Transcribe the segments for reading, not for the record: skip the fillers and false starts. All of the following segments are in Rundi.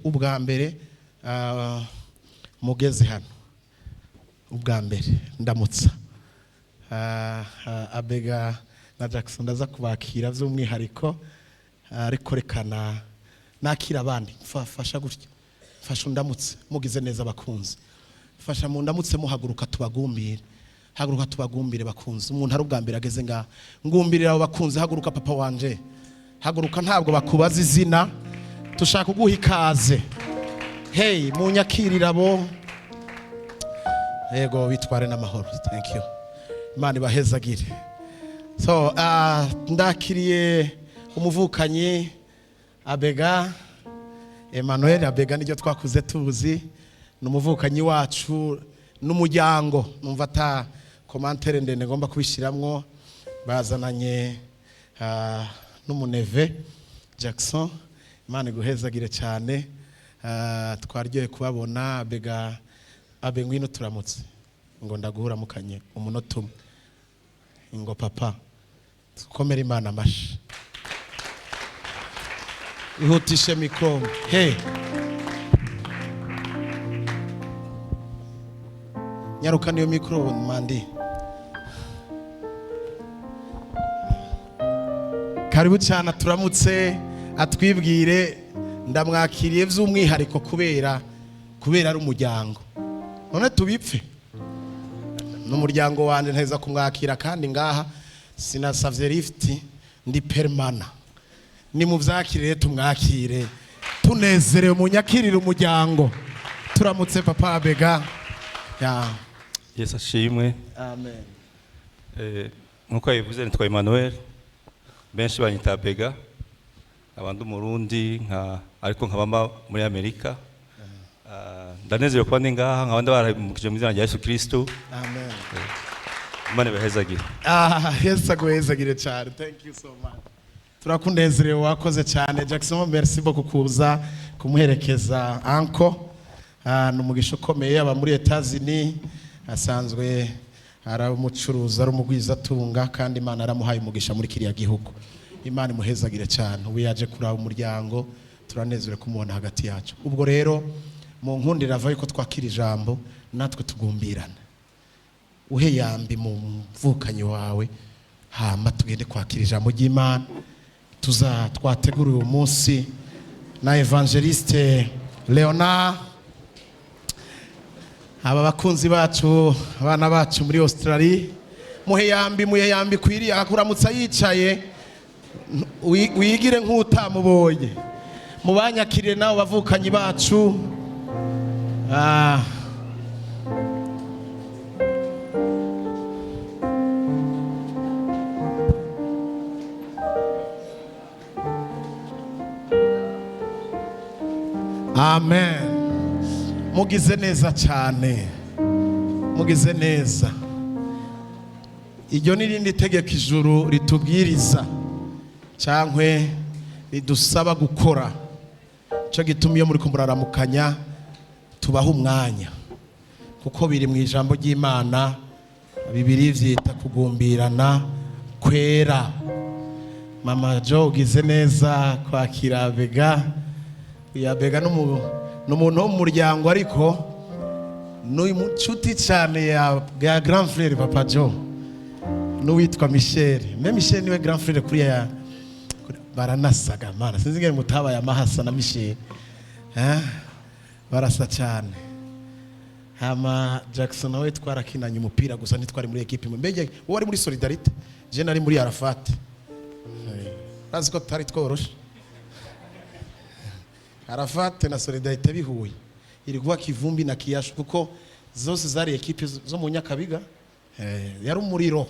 Ubwa mbere mugeze hano ubwa mbere ndamutsa. Abega na Jackson ndaza kubakira by'umwihariko, ariko rekana nakira abandi. Fasha gutya, fasha undamutse. Mugize neza bakunzi, fasha mu ndamutse, muhaguruka tubagumbire, haguruka tubagumbire bakunzi. Umuntu ari ubwa mbere ageze ngaha, ngumbirira abo bakunzi. Haguruka papa wanje, haguruka. Ntabwo bakubaza izina, tushaka kuguha ikaze. Hey, munyakirira abo. Yego, bitware n'amahoro. Thank you, Imana ibahezagire. So ndakiriye umuvukanyi Abega Emmanuel. Abega niryo twakuze tuzi, ni umuvukanyi wacu n'umuryango. Numva ata commentaire ndende ngomba kubishiramwo. Bazananye n'umuneve Jackson. Imana iguhezagire cyane. Twaryoye kubabona. Abega, abe ngwino turamutse, ngo ndaguhuramukanye umunota umwe. Ngo papa, tukomere Imana amashi. Ihutishe mikoro. Hey, nyaruka niyo mikoro mandi. Karibu cyane, turamutse, atwibwire. Ndamwakiriye by'umwihariko kubera ari umuryango. None tubipfe n'umuryango wanjye, nteza kumwakira. Kandi ngaha sinasavye lift, ndi permanent. Ni mu vyakire, tumwakire tunezerewe. Munyakirire umuryango. Turamutse papa Abega ya. Yesu ashimwe. Amen. Nkuko yabivuze, nitwa Emmanuel, benshi banyita Bega. Abandi umurundi nka ariko nkaba mba muri Amerika. Ndanezerewe kuba ndi ngaha, nkaba ndabaramukije mu izina rya Yesu Kristo. Amen. Imana ibahezagire. Ah, Yesu aguhezagire cyane. Thank you so much, turakunezerewe, wakoze cyane. Jackson, merci beaucoup kuza kumuherekeza anko. Ni umugisha ukomeye. Aba muri Etazini, asanzwe ari umucuruzi, ari umugwizatunga, kandi Imana yaramuhaye umugisha muri kiriya gihugu. Imana imuhezagire cyane. Ubu yaje kuraba umuryango, turanezerewe kumubona hagati yacu. Ubwo rero mu nkundira ava yuko twakira ijambo, natwe tugumbirana, uhe yambi mu mvukanyi wawe, hama tugende kwakira ijambo ry'Imana tuza twategura uyu munsi na Evangeliste Leonard. Aba bakunzi bacu, abana bacu muri Australia, muhe yambi, muhe yambi kwiriye. Akuramutsa yicaye, wigire nk'utamubonye. Mubanyakirire nabo bavukanyi bacu. Amen. Mugize neza cyane, mugize neza. Iryo ni irindi tegeko ijuru ritubwiriza cyangwa ridusaba gukora. Cyo gituma iyo muri kumuraramukanya tubaha umwanya, kuko biri mu ijambo ry'Imana. Bibiri byita kugumbirana kwera. Mama Jo, ugize neza kwakira Bega. Ya Bega ni umuntu wo mu muryango, ariko ni inshuti cyane ya grand frère papa Jo n'uwitwa Michel. Me Michel niwe grand frère kuri ya baranasaga. Mana, sinzi ngene mutabaye amahasa na Michel. Eh? Barasa cyane. Hama Jackson nawe twarakinanye umupira, gusa ntitwari muri équipe imwe. Mbege wowe wari muri Solidarité, je nari muri Arafat. Urazi ko tutari tworoshe. Arafat na Solidarité bihuye iri kuba kivumbi na kiyashu, kuko zose zari équipe zo mu Nyakabiga. Yari umuriro.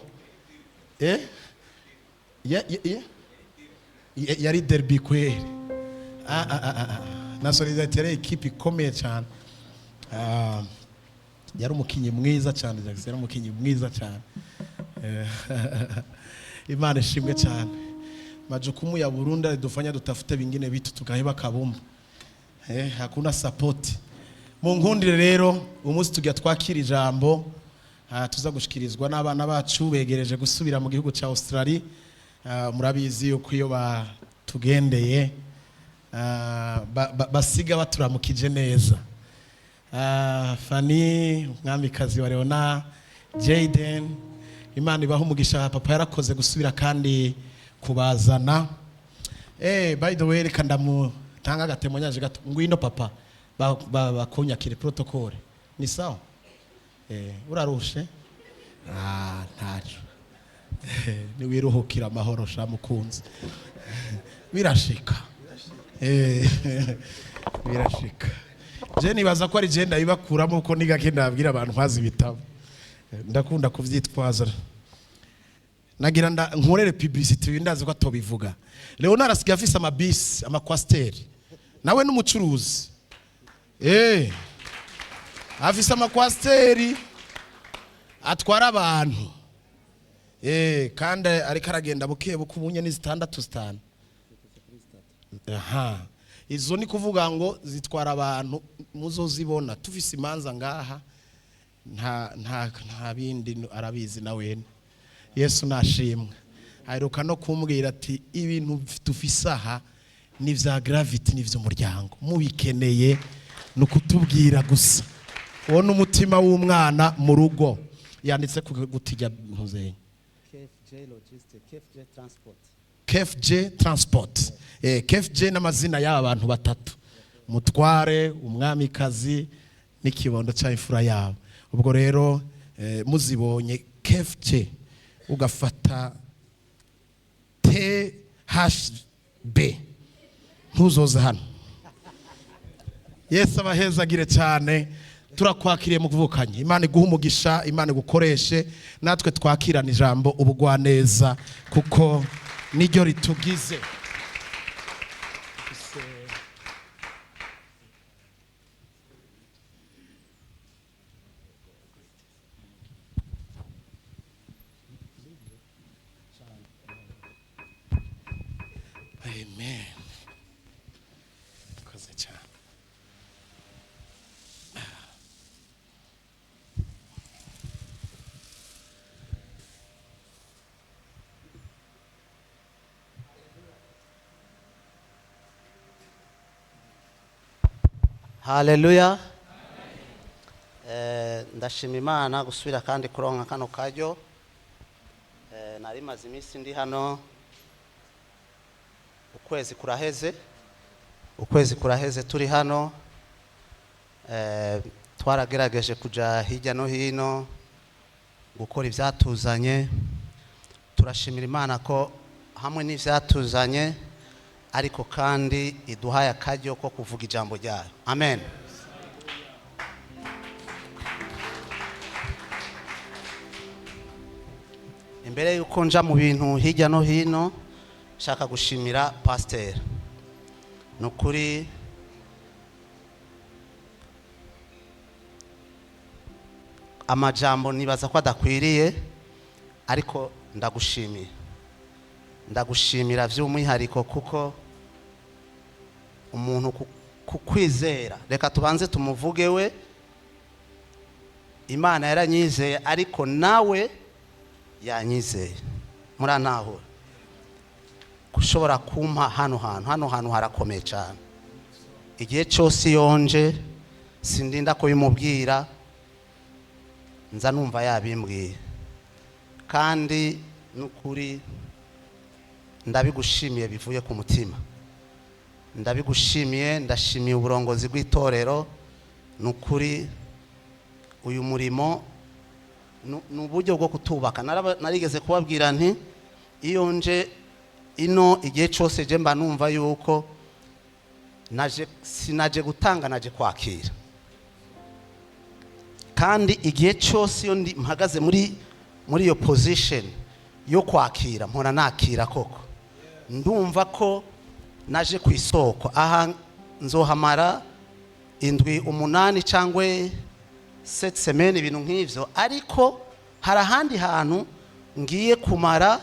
Yari derby kweri. Ah, ah, ah, ah. Na Solidarité yari équipe ikomeye cyane. Yari umukinyi mwiza cyane Jackson, yari umukinyi mwiza cyane. Imana ishimwe cyane. Majukumu ya Burundi alidufanya tutafute vingine vitu, tukaheba kabumbu. Hakuna support. Mu nkundire rero, umunsi tujya twakira ijambo, tuza gushikirizwa n'abana bacu begereje gusubira mu gihugu cya Australia. Murabizi yuko iyo batugendeye Basiga baturamukije neza. Fanny, umwamikazi wa Leona, Jaden, Imana ibaha umugisha. Papa yarakoze gusubira kandi kubazana. By the way, reka ndamutanga agatemonyaje gato. Ngwino papa, bakunyakire protocole. Ni sawa? Urarushe? Ah, ntaco. Niwiruhukira amahoro sha mukunzi. Birashika. Birashika. Je nibaza ko ari je ndabibakuramo, kuko ni gake ndabwira abantu mpazi ibitabo. Ndakunda kuvyitwaza. Nagira nda nkorere publicity, ndazi ko atobivuga. Leonard asigaye afise amabisi, ama Coaster. Nawe n'umucuruzi. Afise ama Coaster atwara abantu. Kandi ariko aragenda buke buke, ubunye ni zitandatu, zitanu. Aha. Izo ni kuvuga ngo zitwara abantu, muzozibona tufise imanza ngaha, nta bindi, arabizi na wene. Yesu nashimwe. Aheruka no kumbwira ati ibintu dufise aha ni vya Gravity, ni vy'umuryango, mubikeneye ni ukutubwira gusa. Uwo ni umutima w'umwana mu rugo. Yanditse ku gutijya ntuzenye. KFJ Logistic, KFJ Transport. KFJ Transport. KFJ n'amazina y'aba bantu batatu, mutware, umwamikazi n'ikibondo cya imfura yabo. Ubwo rero muzibonye KFJ, ugafata THB, ntuzoze hano. Yesu abahezagire cyane. Turakwakiriye mu kuvukanye. Imana iguhe umugisha, Imana igukoreshe, natwe twakirana ijambo ubugwaneza, kuko niryo ritugize. Amen. Koze cyane. Haleluya. Ndashima Imana gusubira kandi kuronka kano karyo. Nari maze iminsi ndi hano, ukwezi kuraheze, ukwezi kuraheze turi hano. Twaragerageje kuja hirya no hino gukora ivyatuzanye. Turashimira Imana ko hamwe n'ivyatuzanye, ariko kandi iduhaye akaryo ko kuvuga ijambo ryayo. Amen. Imbere yuko nja mu bintu hirya no hino, nshaka gushimira pasiteri. Ni ukuri amajambo nibaza ko adakwiriye, ariko ndagushimiye, ndagushimira by'umwihariko, kuko umuntu kukwizera, reka tubanze tumuvuge we, Imana yaranyizeye, ariko nawe yanyizeye. Murantahura gushobora kumpa hano hantu, hano hantu harakomeye cyane. Igihe cyose yonje sindinda kubimubwira, nza numva yabimbwiye. Kandi n'ukuri ndabigushimiye bivuye ku mutima, ndabigushimiye. Ndashimiye uburongozi bw'itorero. N'ukuri uyu murimo ni uburyo bwo kutubaka. Narigeze kubabwira nti iyo nje ino, igihe cyose je mba numva yuko naje, sinaje gutanga, naje kwakira. Kandi igihe cyose iyo ndi mpagaze muri iyo position yo kwakira, mpora nakira koko. Ndumva ko naje ku isoko. Aha nzohamara indwi 8 cyangwa 7 semaines, ibintu nk'ivyo, ariko hari ahandi hantu ngiye kumara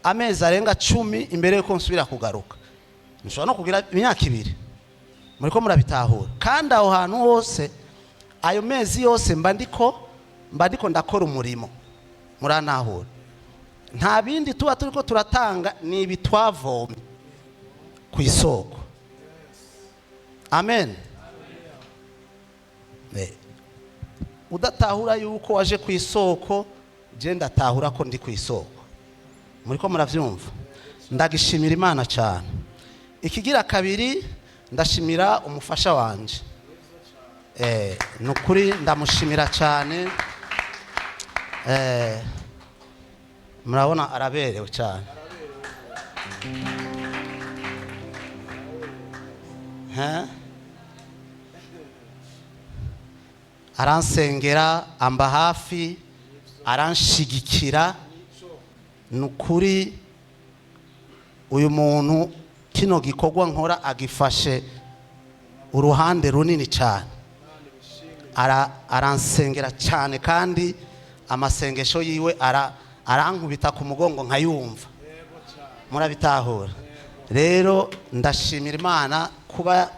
amezi arenga 10 imbere yuko nsubira kugaruka. Nshobora no kugira imyaka 2. Muriko murabitahura? Kandi aho hantu hose, ayo mezi yose, mba ndiko ndakora umurimo. Murantahura? Nta bindi tuba turiko turatanga, ni ibi twavomye. Ku isoko. Amen. Udatahura yuko waje ku isoko, je ndatahura ko ndi ku isoko. Muriko muravyumva? Ndagishimira Imana cyane. Ikigira kabiri, ndashimira umufasha wanje. Ni ukuri ndamushimira cyane. Murabona araberewe cyane. Hein? Aransengera, amba hafi, aranshigikira. Ni ukuri uyu muntu kino gikorwa nkora agifashe uruhande runini cyane. Aransengera cyane, kandi amasengesho yiwe arankubita ku mugongo nkayumva. Murabitahura? Rero ndashimira Imana kuba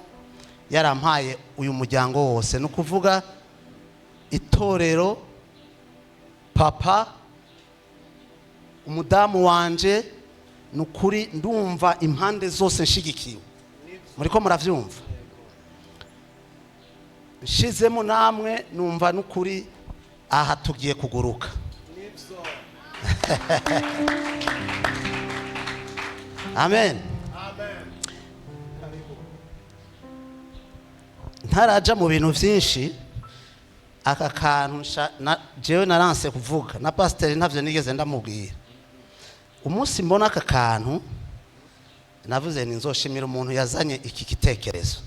yarampaye uyu muryango wose, ni ukuvuga itorero, papa, umudamu wanje. Ni ukuri ndumva impande zose nshigikiwe. Muriko muravyumva? Nshizemo namwe, numva n'ukuri aha tugiye kuguruka. Amen. Ntaraja mu bintu byinshi, aka kantu jewe naranse kuvuga na pasiteri, ntavyo nigeze ndamubwira. Umunsi mbona aka kantu, navuze ni nzoshimira umuntu yazanye iki gitekerezo.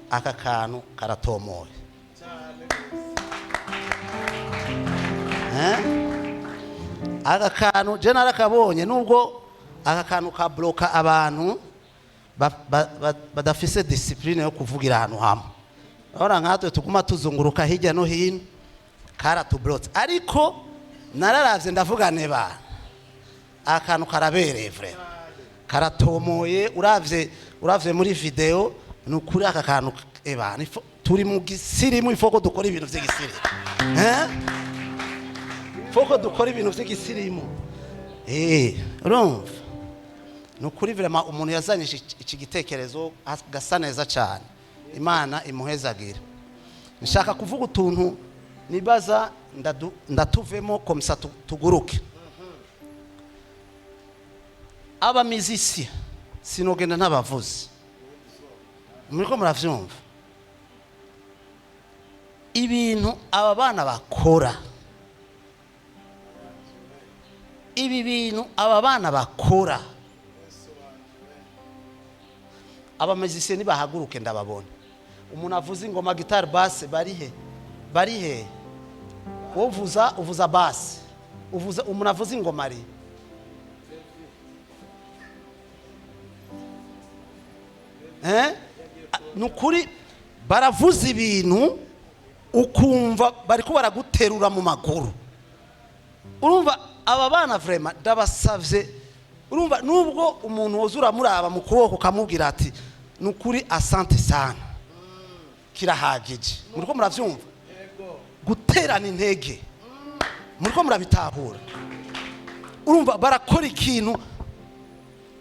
Aka kantu karatomoye. Eh? Aka kantu je narakabonye, nubwo aka kantu kabloka abantu badafise discipline yo kuvugira ahantu hamwe. Urabona nkatwe tuguma tuzunguruka hirya no hino, karatublotse. Ariko nararavye, ndavuga neba akantu karabereye, vraiment karatomoye. Uravye muri video, ni ukuri aka kantu eba turi mu gisirimu. Il faut ko dukora ibintu vy'igisirimu, eh, faut ko dukora ibintu vy'igisirimu. Urumva, ni ukuri vraiment umuntu yazanye iki gitekerezo gasa neza cyane, Imana imuhezagire. Nshaka kuvuga utuntu nibaza ndatuvemo comme ça tuguruke. Abamizisi sinogenda ntabavuzi. Muriko muravyumva ibintu aba bana bakora? Ibi bintu aba bana bakora, abamizisi nibahaguruke ndababona. Umuntu avuza ingoma, guitare basse, barihe? Barihe? Wowe uvuza basse, uvuza, umuntu avuza ingoma ari? Eh? Ni ukuri baravuza ibintu ukumva bariko baraguterura mu maguru. Urumva aba bana, vraiment ndabasavye. Urumva nubwo umuntu woza uramuraba mu kuboko ukamubwira ati ni ukuri asante sana, kirahagije. Muriko muravyumva? Guterana intege. Muriko murabitahura? Urumva barakora ikintu,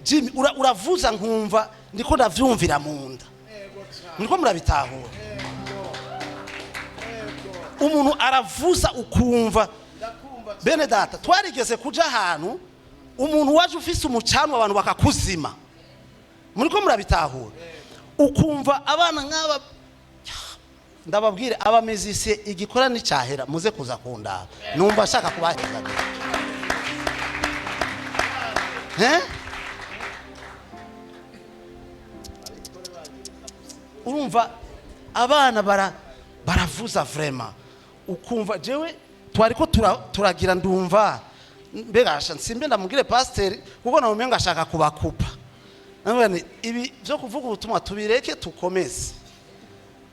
Jimmy, uravuza nkumva ndiko ndavyumvira mu nda. Muriko murabitahura? Umuntu aravuza ukumva. Bene data, twarigeze kuja ahantu, umuntu waje ufise umucanwa, abantu bakakuzima. Muriko murabitahura? Ukumva abana nk'aba, ndababwire, abamizisiye, igikora n'icyahera muze kuza kundaba. Numva ashaka kubaheza. Eh? Urumva abana baravuza vraiment ukumva. Jewe twariko turagira, ndumva mbega nsimbe ndamubwire pasiteri, kuko nawe umenga ashaka kubakupa. Ndavuga nti ibi byo kuvuga ubutumwa tubireke, tukomeze.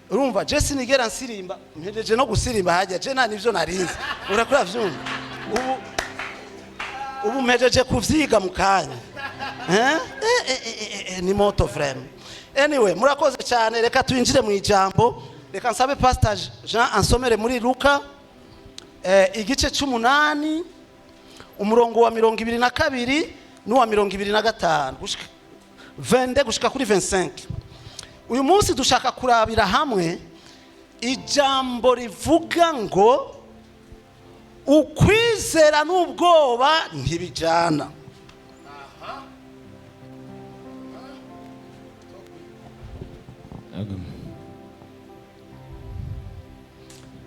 Urumva je sinigera nsirimba, mpejeje no gusirimba hajya. Je nta nivyo narinzi, urakora vyumva. Ubu mpejeje kuvyiga mu kanya. Eh? Eh, ni moto vraiment. Anyway, murakoze cyane. Reka twinjire mu ijambo. Reka nsabe Pastor Jean ansomere muri Luka igice c'8, umurongo wa 22 n'uwa 25. 22 gushika kuri 25. Uyu munsi dushaka kurabira hamwe ijambo rivuga ngo ukwizera n'ubwoba ntibijana.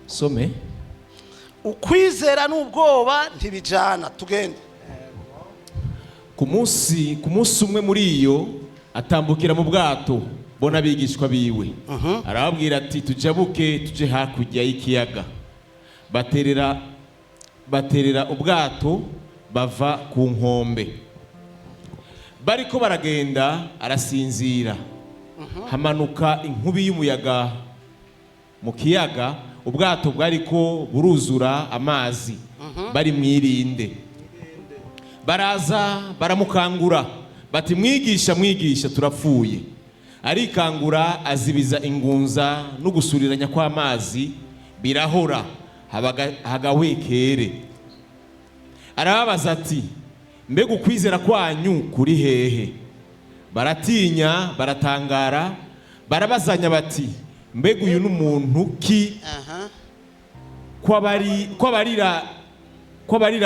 Some. Ukwizera n'ubwoba ntibijana. Tugende. Ku munsi umwe muri iyo atambukira mu bwato bona abigishwa biwe, arababwira ati: "Tujabuke tuje hakurya y'ikiyaga." Baterera ubwato bava ku nkombe. Bariko baragenda arasinzira. Hamanuka inkubi y'umuyaga mu kiyaga, ubwato bwariko buruzura amazi, bari mwirinde. Baraza baramukangura bati: "Mwigisha, mwigisha, turapfuye." Arikangura, azibiza ingunza no gusuriranya kw'amazi, birahora, hagahwekere. Arababaza ati: "Mbega ukwizera kwanyu kuri hehe?" Baratinya, baratangara, barabazanya bati: "Mbega uyu ni umuntu ki ko abarira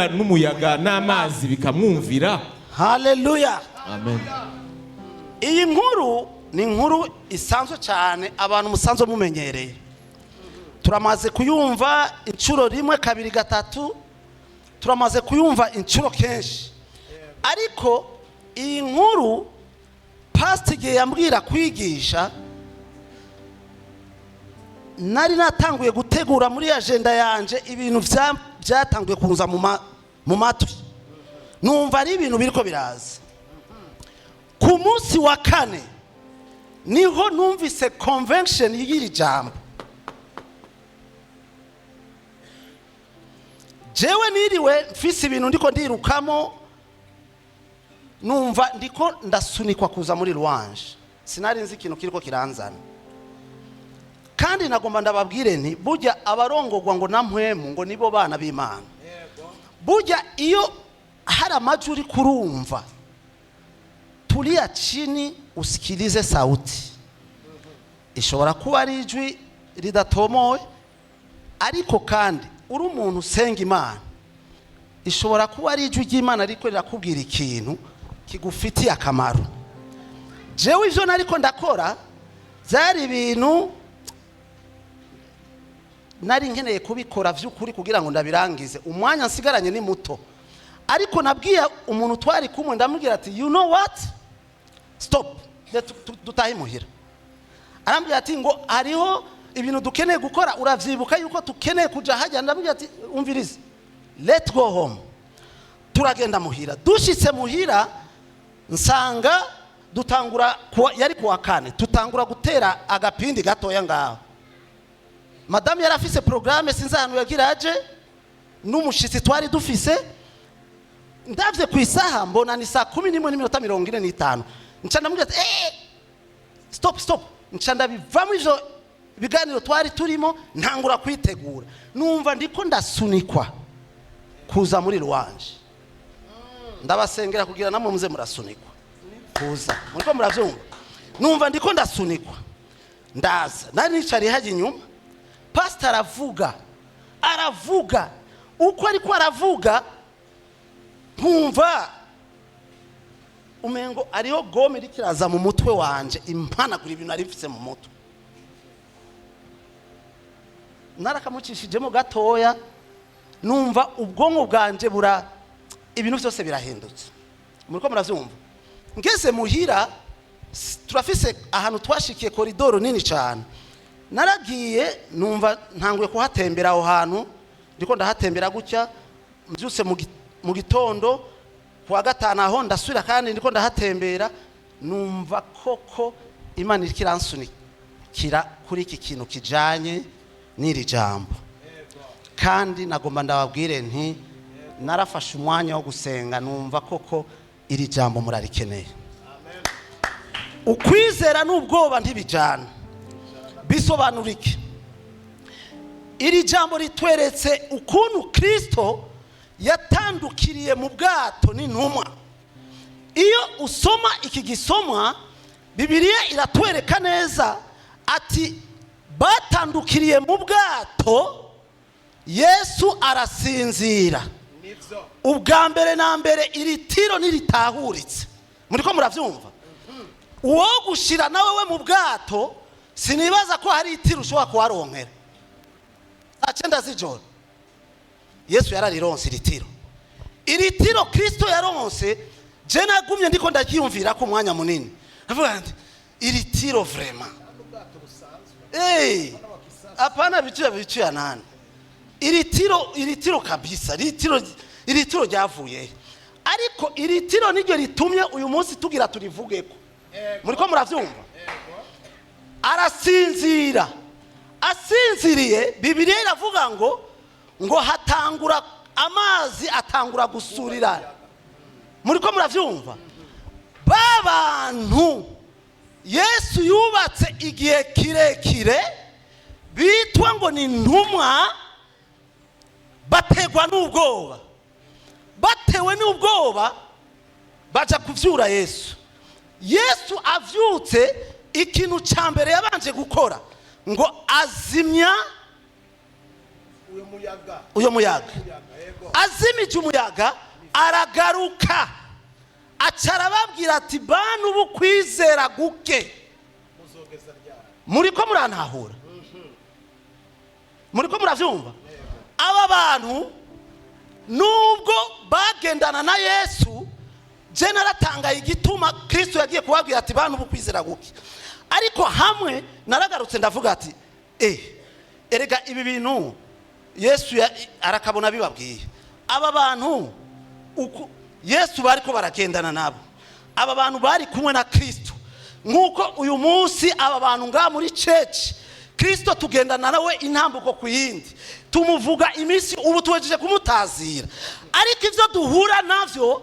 n'umuyaga n'amazi bikamwumvira?" Haleluya! Amen. Iyi nkuru ni inkuru isanzwe cyane, abantu musanzwe mumenyereye. Turamaze kuyumva inshuro rimwe, kabiri, gatatu, turamaze kuyumva inshuro kenshi. Ariko iyi nkuru, pasita igihe yambwira kwigisha, nari natanguye gutegura muri agenda yanje ibintu byatanguye kuza mu matwi, numva ari ibintu biriko biraza. Ku munsi wa kane niho numvise convention y'iri jambo. Jewe niriwe mfise ibintu ndiko ndirukamo, numva ndiko ndasunikwa kuza muri louange. Sinari nzi ikintu kiriko kiranzana. Kandi nagomba ndababwire nti burya abarongogwa ngo na Mpwemu ngo nibo bana b'Imana. Burya iyo hari amajwi uri kurumva, tulia chini usikilize sauti. Ishobora kuba ari ijwi ridatomowe, ariko kandi uri umuntu usenga Imana, ishobora kuba ari ijwi ry'Imana ariko rirakubwira ikintu kigufitiye akamaro. Jewe ivyo nariko ndakora byari ibintu nari nkeneye kubikora vy'ukuri kugira ngo ndabirangize, umwanya nsigaranye ni muto. Ariko nabwiye umuntu twari kumwe, ndamubwira ati: "You know what, stop, dutahe imuhira." Arambwira ati ngo hariho ibintu dukeneye gukora, uravyibuka yuko tukeneye kuja hajya. Ndamubwira ati: "Umvirize, let go home." Turagenda muhira. Dushitse muhira nsanga dutangura yari kuwa kane, tutangura gutera agapindi gatoya ngaho. Madamu yari afise programme, sinzi ahantu yagira aje n'umushitsi twari dufise. Ndavye ku isaha mbona ni saa 11:45. Nca ndamubwira ati: "Stop, stop." Nca ndabivamo ivyo biganiro twari turimo, ntangura kwitegura. Numva ndiko ndasunikwa kuza muri louange. Ndabasengera kugira namwe muze murasunikwa kuza. Muriko muravyumva? Numva ndiko ndasunikwa, ndaza. Nari nicariye hajya inyuma. Pastor aravuga, aravuga, uko ariko aravuga nkumva umengo ariyo gomme iriko iraza mu mutwe wanje impanagura ibintu nari mfise mu mutwe. Narakamucishijemo gatoya, numva ubwonko bwanje bura ibintu byose birahindutse. Muriko muravyumva? Ngeze muhira, turafise ahantu twashikiye koridoro nini cyane. Naragiye, numva ntanguye kuhatembera aho hantu, ndiko ndahatembera gutya. Mbyutse mu gitondo kuwa gatanu, aho ndasubira kandi ndiko ndahatembera, numva koko Imana iriko iransunikira kuri iki kintu kijanye n'iri jambo. Kandi nagomba ndababwire nti narafashe umwanya wo gusenga, numva koko iri jambo murarikeneye. Ukwizera n'ubwoba ntibijana. Bisobanura iki? Iri jambo ritweretse ukuntu Kristo yatandukiriye mu bwato n'intumwa. Iyo usoma iki gisomwa, Bibiliya iratwereka neza ati batandukiriye mu bwato, Yesu arasinzira. Ubwa mbere na mbere, iri tiro ntiritahuritse. Muri ko murabyumva? Uwo gushira nawe we mu bwato, sinibaza ko hari itiro ushobora kuharonkera saa 9 z'ijoro. Yesu yararironse iri tiro. Iri tiro Kirisito yaronse, je nagumye ndiko ndaryiyumvira ko umwanya munini, avuga nti iri tiro vraiment, hapana vitu vitu ya nani. Iri tiro, iri tiro kabisa, iri tiro, iri tiro ryavuye he? Ariko iri tiro niryo ritumye uyu munsi tugira turivugeko. Muriko muravyumva? Arasinzira. Asinziriye, Bibiliya iravuga ngo hatangura amazi, atangura gusurirana. Muriko muravyumva? Ba bantu Yesu yubatse igihe kirekire, bitwa ngo ni intumwa, bategwa n'ubwoba. Batewe n'ubwoba, baja kuvyura Yesu. Yesu avyutse, ikintu cya mbere yabanje gukora ngo azimya uyo muyaga. Azimije umuyaga, aragaruka, aca arababwira ati: "Bantu b'ukwizera guke." Muri ko murantahura? Muri ko muravyumva? Aba bantu, nubwo bagendana na Yesu, je naratangaye igituma Kristo yagiye kubabwira ati: "Bantu b'ukwizera guke." Ariko hamwe naragarutse, ndavuga ati: "Erega ibi bintu Yesu arakabona bibabwiye." Aba bantu uku Yesu bari ko baragendana nabo, aba bantu bari kumwe na Kristo, nk'uko uyu munsi aba bantu ngaha muri church, Kristo tugendana nawe intambuko ku yindi, tumuvuga iminsi, ubu tuwejeje kumutazira, ariko ibyo duhura navyo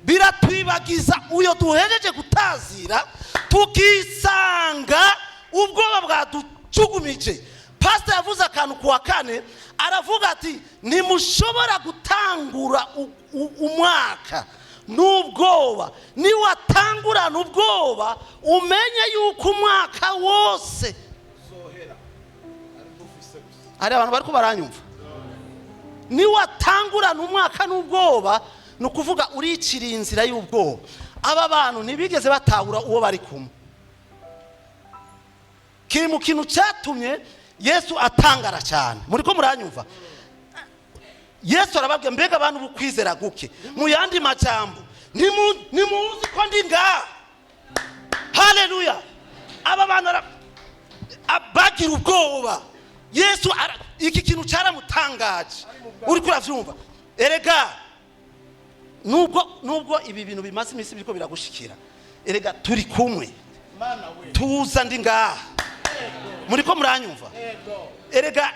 biratwibagiza uyo duhejeje gutazira, tukisanga ubwoba bwaducugumije. Pasita yavuze akantu ku wa kane, aravuga ati: "Ntimushobora gutangura umwaka n'ubwoba." Niwatangurana ubwoba, umenye yuko umwaka wose, hari abantu bari ko baranyumva, niwatangurana umwaka n'ubwoba, ni ukuvuga uriciriye inzira y'ubwoba. Aba bantu ntibigeze batahura uwo bari kumwe. Kiri mu kintu cyatumye Yesu atangara cyane. Muri ko muranyumva? Yesu arababwira: "Mbega abantu b'ukwizera guke." Mu yandi majambo, nimuzi ko ndi ngaha. Haleluya! Aba bantu bagira ubwoba. Yesu iki kintu cyaramutangaje. Uri kuravyumva? Erega nubwo ibi bintu bimaze iminsi biriko biragushikira, erega turi kumwe, tuza, ndi ngaha. Muri ko muranyumva? Erega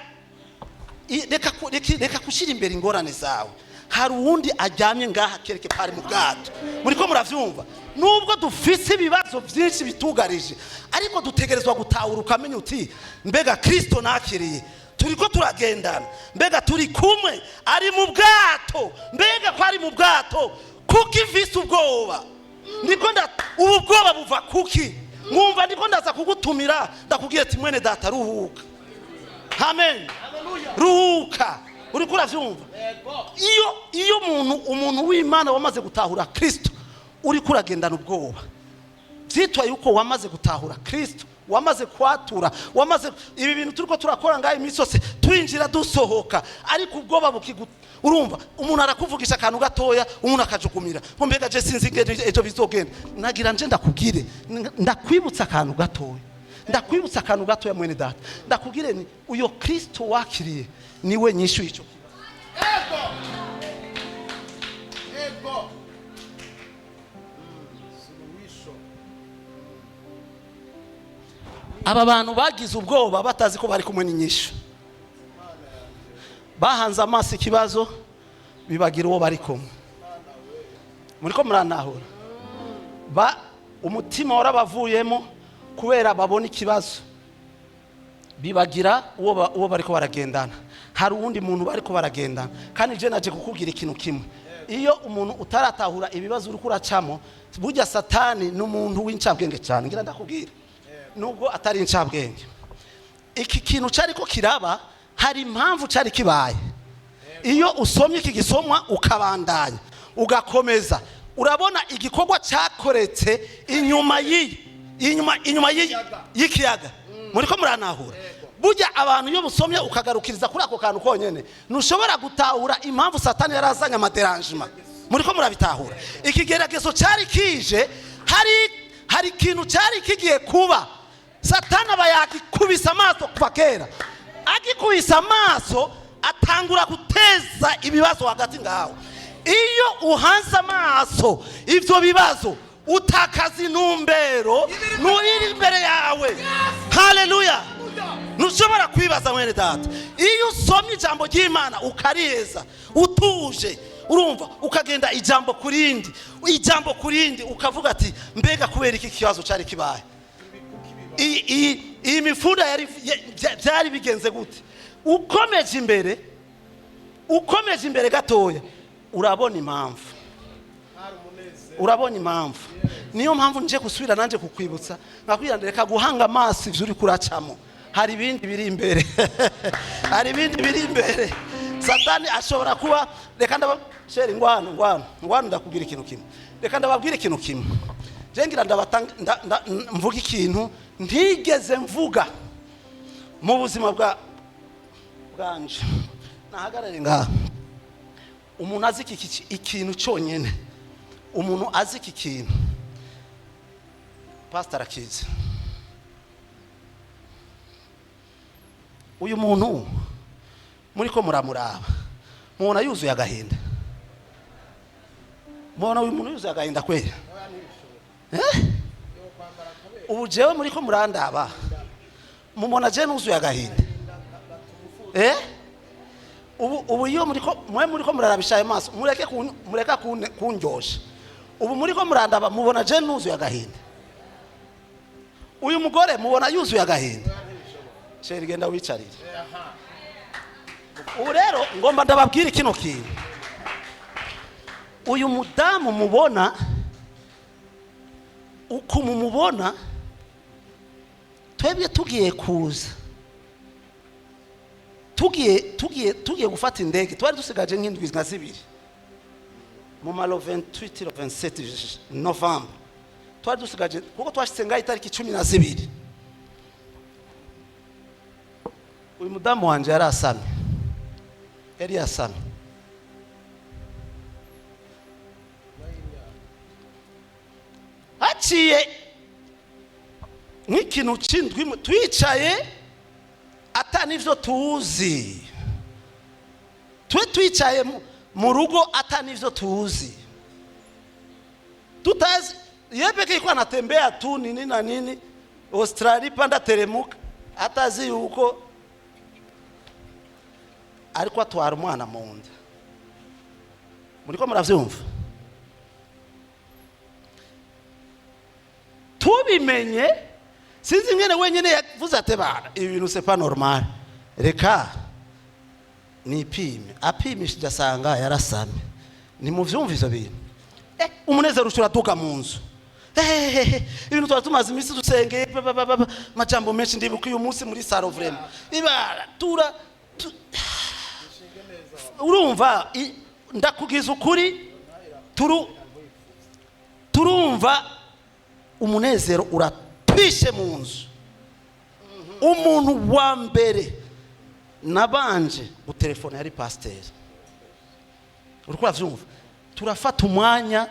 reka gushyira imbere ingorane zawe. Hari uwundi aryamye ngaha kereke pari mu bwato. Muri ko muravyumva? Nubwo dufise ibibazo byinshi bitugarije, ariko dutegerezwa gutahura, ukamenya uti: "Mbega Kristo nakiriye, turi ko turagendana? Mbega turi kumwe? Ari mu bwato. Mbega ko ari mu bwato, kuko ifise ubwoba?" Ndiko nda ubu bwoba buva kuki? Mwumva, ndiko ndaza kugutumira, ndakubwira ati: "Mwene data, ruhuka." Amen, ruhuka. Uriko uravyumva? Iyo umuntu w'Imana wamaze gutahura Kristo, uriko uragendana ubwoba, byitwa yuko wamaze gutahura Kristo, wamaze kwatura, wamaze ibi bintu turiko turakora ngaho iminsi yose, twinjira dusohoka, ariko ubwoba bukigu. Urumva umuntu arakuvugisha akantu gatoya, umuntu akajukumira ngo: "Mbega je sinzi ingene ejo bizogenda." Nagira nje ndakubwire, ndakwibutsa akantu gatoya, ndakwibutsa akantu gatoya, mwene data. Ndakubwire ni uyo Kristo wakiriye niwe nyishu y'ico kibazo. Ego. Suluhisho. Aba bantu bagize ubwoba batazi ko bari kumwe n'inyishu. Bahanze amaso ikibazo, bibagira uwo bari kumwe. Muri ko muranahura? Ba umutima warabavuyemo kubera babona ikibazo, bibagira uwo bariko baragendana. Hari uwundi muntu bariko baragendana. Kandi je naje kukubwira ikintu kimwe. Iyo umuntu utaratahura ibibazo uri kuracamo, burya Satani ni umuntu w'incabwenge cyane. Ngira ndakubwira, nubwo atari incabwenge, iki kintu cyari ko kiraba, hari impamvu cyari kibaye. Iyo usomye iki gisomwa, ukabandanya, ugakomeza, urabona igikorwa cyakoretse inyuma y'iyi inyuma y'ikiyaga. Muri ko muranahura? Burya abantu iyo busomye ukagarukiriza kuri ako kantu konyene, ntushobora gutahura impamvu Satani yari azanye ama dérangement. Muri ko murabitahura? Ikigeragezo cyari kije, hari ikintu cyari kigiye kuba. Satani aba yakikubise amaso kuva kera. Agikubise amaso, atangura guteza ibibazo hagati ngaho. Iyo uhanze amaso ibyo bibazo, utakaza intumbero n'uri imbere yawe. Haleluya! Ntushobora kwibaza, mwene data. Iyo usomye ijambo ry'Imana ukariheza utuje, urumva, ukagenda ijambo ku rindi, ijambo ku rindi, ukavuga ati: "Mbega kubera iki kibazo cyari kibaye? Iyi mifunda yari byari bigenze gute?" Ukomeje imbere, ukomeje imbere gatoya, urabona impamvu, urabona impamvu. Niyo mpamvu nje gusubira nanjye kukwibutsa, nkakubwira: reka guhanga amaso ibyo uri kuracamo, hari ibindi biri imbere, hari ibindi biri imbere. Satani ashobora kuba, reka ndaba, chéri, ngwano, ngwano, ngwano, ndakubwira ikintu kimwe. Reka ndababwira ikintu kimwe. Je ngira ndabatanga mvuga ikintu ntigeze mvuga mu buzima bwanje. Nahagarare ngaha umuntu azi iki ikintu cyonyine, umuntu azi iki kintu, pastor arakizi. Uyu muntu muri ko muramuraba, mubona yuzuye agahinda? Mubona uyu muntu yuzuye agahinda kwera? Eh? Ubu jewe muri ko murandaba, mubona je nuzuye agahinda? Eh? Ubu iyo muri ko mwe muri ko murarabisha ayo maso, mureke mureka kundyosha. Ubu muri ko murandaba, mubona je nuzuye agahinda? Uyu mugore mubona yuzuye agahinda? Chéri, genda wicarire. Ubu rero ngomba ndababwira kino kintu. Uyu mudamu mubona, uko mumubona, twebwe tugiye kuza, tugiye gufata indege, twari dusigaje nk'indwi nka zibiri, mu ma le 28, le 27 novembre twari dusigaje, kuko twashitse ngaho itariki 12. Uyu mudamu wanje yari asamye, yari yasamye. Haciye nk'ikintu c'indwi twicaye ata n'ivyo tuzi, twe twicaye mu rugo ata n'ivyo tuzi, tutazi. Yeye peke iko anatembea tu, nini na nini, Australia, panda teremuka, atazi yuko ariko atwara umwana mu nda. Muriko muravyumva? Tubimenye, sinzi ingene wenyine yavuze ati: "Bana, ibi bintu c'est pas normal, reka nipime." Apimishije asanga yarasamye. Nimuvyumva ivyo bintu? Umunezero ushobora uraduga mu nzu. Ibintu twari tumaze iminsi dusengeye, ba, ba, ba, ba, amajambo menshi. Ndibuka uyu munsi muri salon, vraiment, ibara tura urumva, ndakubwiza ukuri, turumva umunezero uratwishe mu nzu. Umuntu wa mbere nabanje gutelefona yari pasiteri. Uriko uravyumva? Turafata umwanya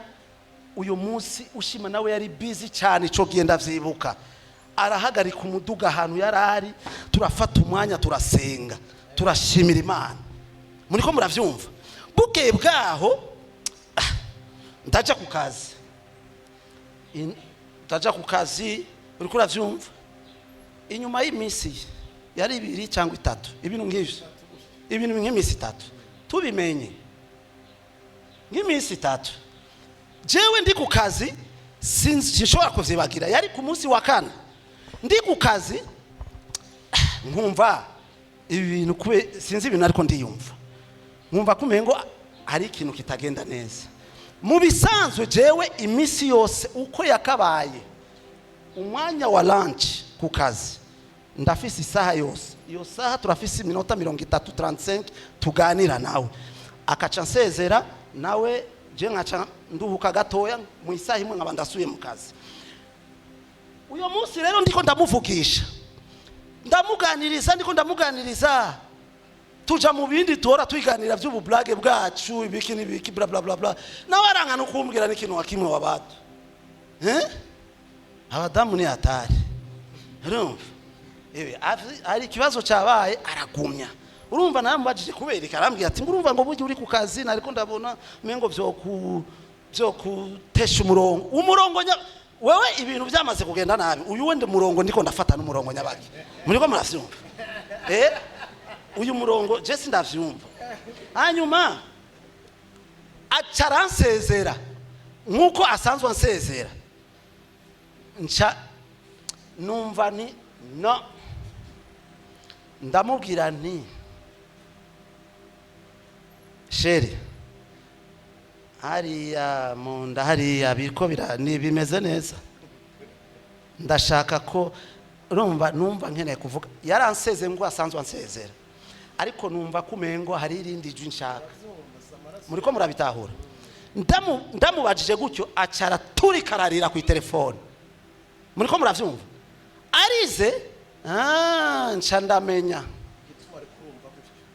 uyu munsi ushima, nawe yari busy cyane ico gihe, ndavyibuka, arahagarika umuduga ahantu yari ari, turafata umwanya, turasenga, turashimira Imana. Muriko muravyumva? Bukeye bwaho, ndaja ku kazi. Ndaja ku kazi, uriko uravyumva? Inyuma y'iminsi yari 2 cyangwa 3, ibintu nk'ivyo, ibintu nk'iminsi 3 tubimenye, nk'iminsi 3, jewe ndi ku kazi, sinshobora kuvyibagira. Yari ku munsi wa kane, ndi ku kazi, nkumva ibi bintu sinzi ibintu, ariko ndiyumva nkumva kumengo Hari ikintu kitagenda neza. Mu bisanzwe, jewe iminsi yose uko yakabaye, umwanya wa lunch ku kazi ndafise isaha yose. Iyo saha turafise iminota 30, 35, tuganira nawe, akaca nsezera nawe, je nkaca nduhuka gatoya. Mu isaha imwe nkaba ndasuye mu kazi. Uyo munsi rero ndiko ndamuvugisha, ndamuganiriza, ndiko ndamuganiriza, tuja mu bindi tuhora twiganira by'ubublage bwacu, ibiki n'ibiki, bla bla bla bla. Nawe arankana ukumbwira n'ikintu wa kimwe wabatu. Eh, abadamu ni hatari. Urumva ewe hari ikibazo cyabaye, aragumya. Urumva, namubajije kubera iki, arambwira ati ngo urumva ngo burya uri ku kazi, nariko ndabona mengo byo kutesha umurongo wewe ibintu byamaze kugenda nabi. Uyu wende murongo ndiko ndafata n'umurongo nyabaki, muriko muravyumva? Eh, uyu murongo je sindavyumva. Hanyuma aca aransezera nk'uko asanzwe ansezera. Nca numva ni no ndamubwira nti: "Chéri, hariya mu nda hariya biriko bira ni bimeze neza." Ndashaka ko urumva, numva nkeneye kuvuga. Yaranseze ngo asanzwe ansezera, ariko numva ko umengo hari irindi jwi nshaka. Muriko murabitahura? Ndamubajije gutyo, aca araturika, ararira ku telefone. Muriko muravyumva? Arize. Ah, nca ndamenya.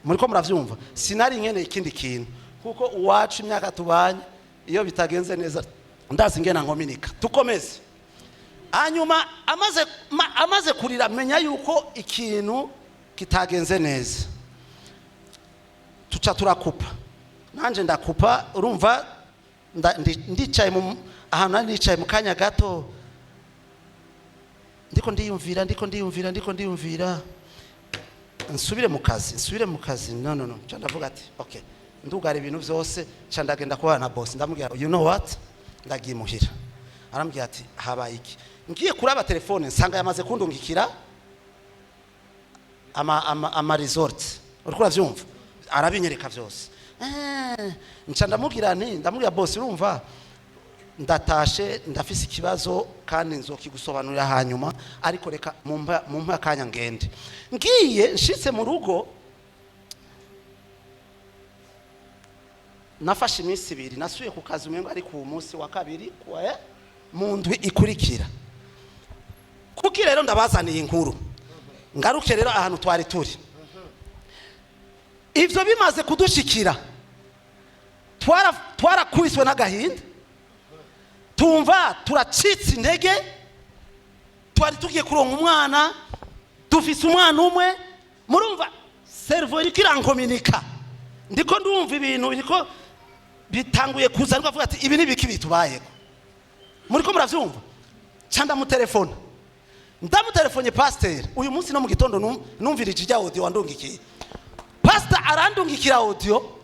Muriko muravyumva? Sinari nkeneye ikindi kintu, kuko uwacu imyaka tubanye, iyo bitagenze neza ndazi ngena nkominika. Tukomeze. Hanyuma amaze kurira, menya yuko ikintu kitagenze neza. Tuca turakupa, nanje ndakupa. Urumva, ndicaye mu ahantu nari nicaye, mu kanya gato ndiko ndiyumvira, ndiko ndiyumvira, ndiko ndiyumvira: nsubire mu kazi, nsubire mu kazi? No, no, no. Nca ndavuga ati: "Okay." Ndugara ibintu byose, nca ndagenda kubana na boss. Ndamubwira: "You know what, ndagiye muhira." Arambwira ati: "Habaye iki?" Ngiye kuraba telefone, nsanga yamaze kundungikira ama result. Uriko uravyumva? Arabinyereka vyose. Eh, nca ndamubwira nti, ndamubwira: "Boss, urumva ndatashe, ndafise ikibazo kandi nzokigusobanurira hanyuma, ariko reka mumpa akanya ngende." Ngiye, nshitse mu rugo, nafashe iminsi 2. Nasubiye ku kazi umengo ari ku munsi wa kabiri mu ndwi ikurikira. Kuki rero ndabazaniye inkuru? Ngaruke rero ahantu twari turi. Ivyo bimaze kudushikira, twarakubiswe n'agahinda, tumva turacitse intege. Twari tugiye kuronka umwana, dufise umwana umwe. Murumva, cerveau iriko irankominika, ndiko ndumva ibintu biriko bitanguye kuza, ariko avuga ati: "Ibi ni biki bitubayeko?" Muriko muravyumva? Ca ndamutelefona, ndamutelefone pasiteri uyu munsi no mu gitondo. Numvirije ijya audio wandungikiye. Pastor arandungikira audio.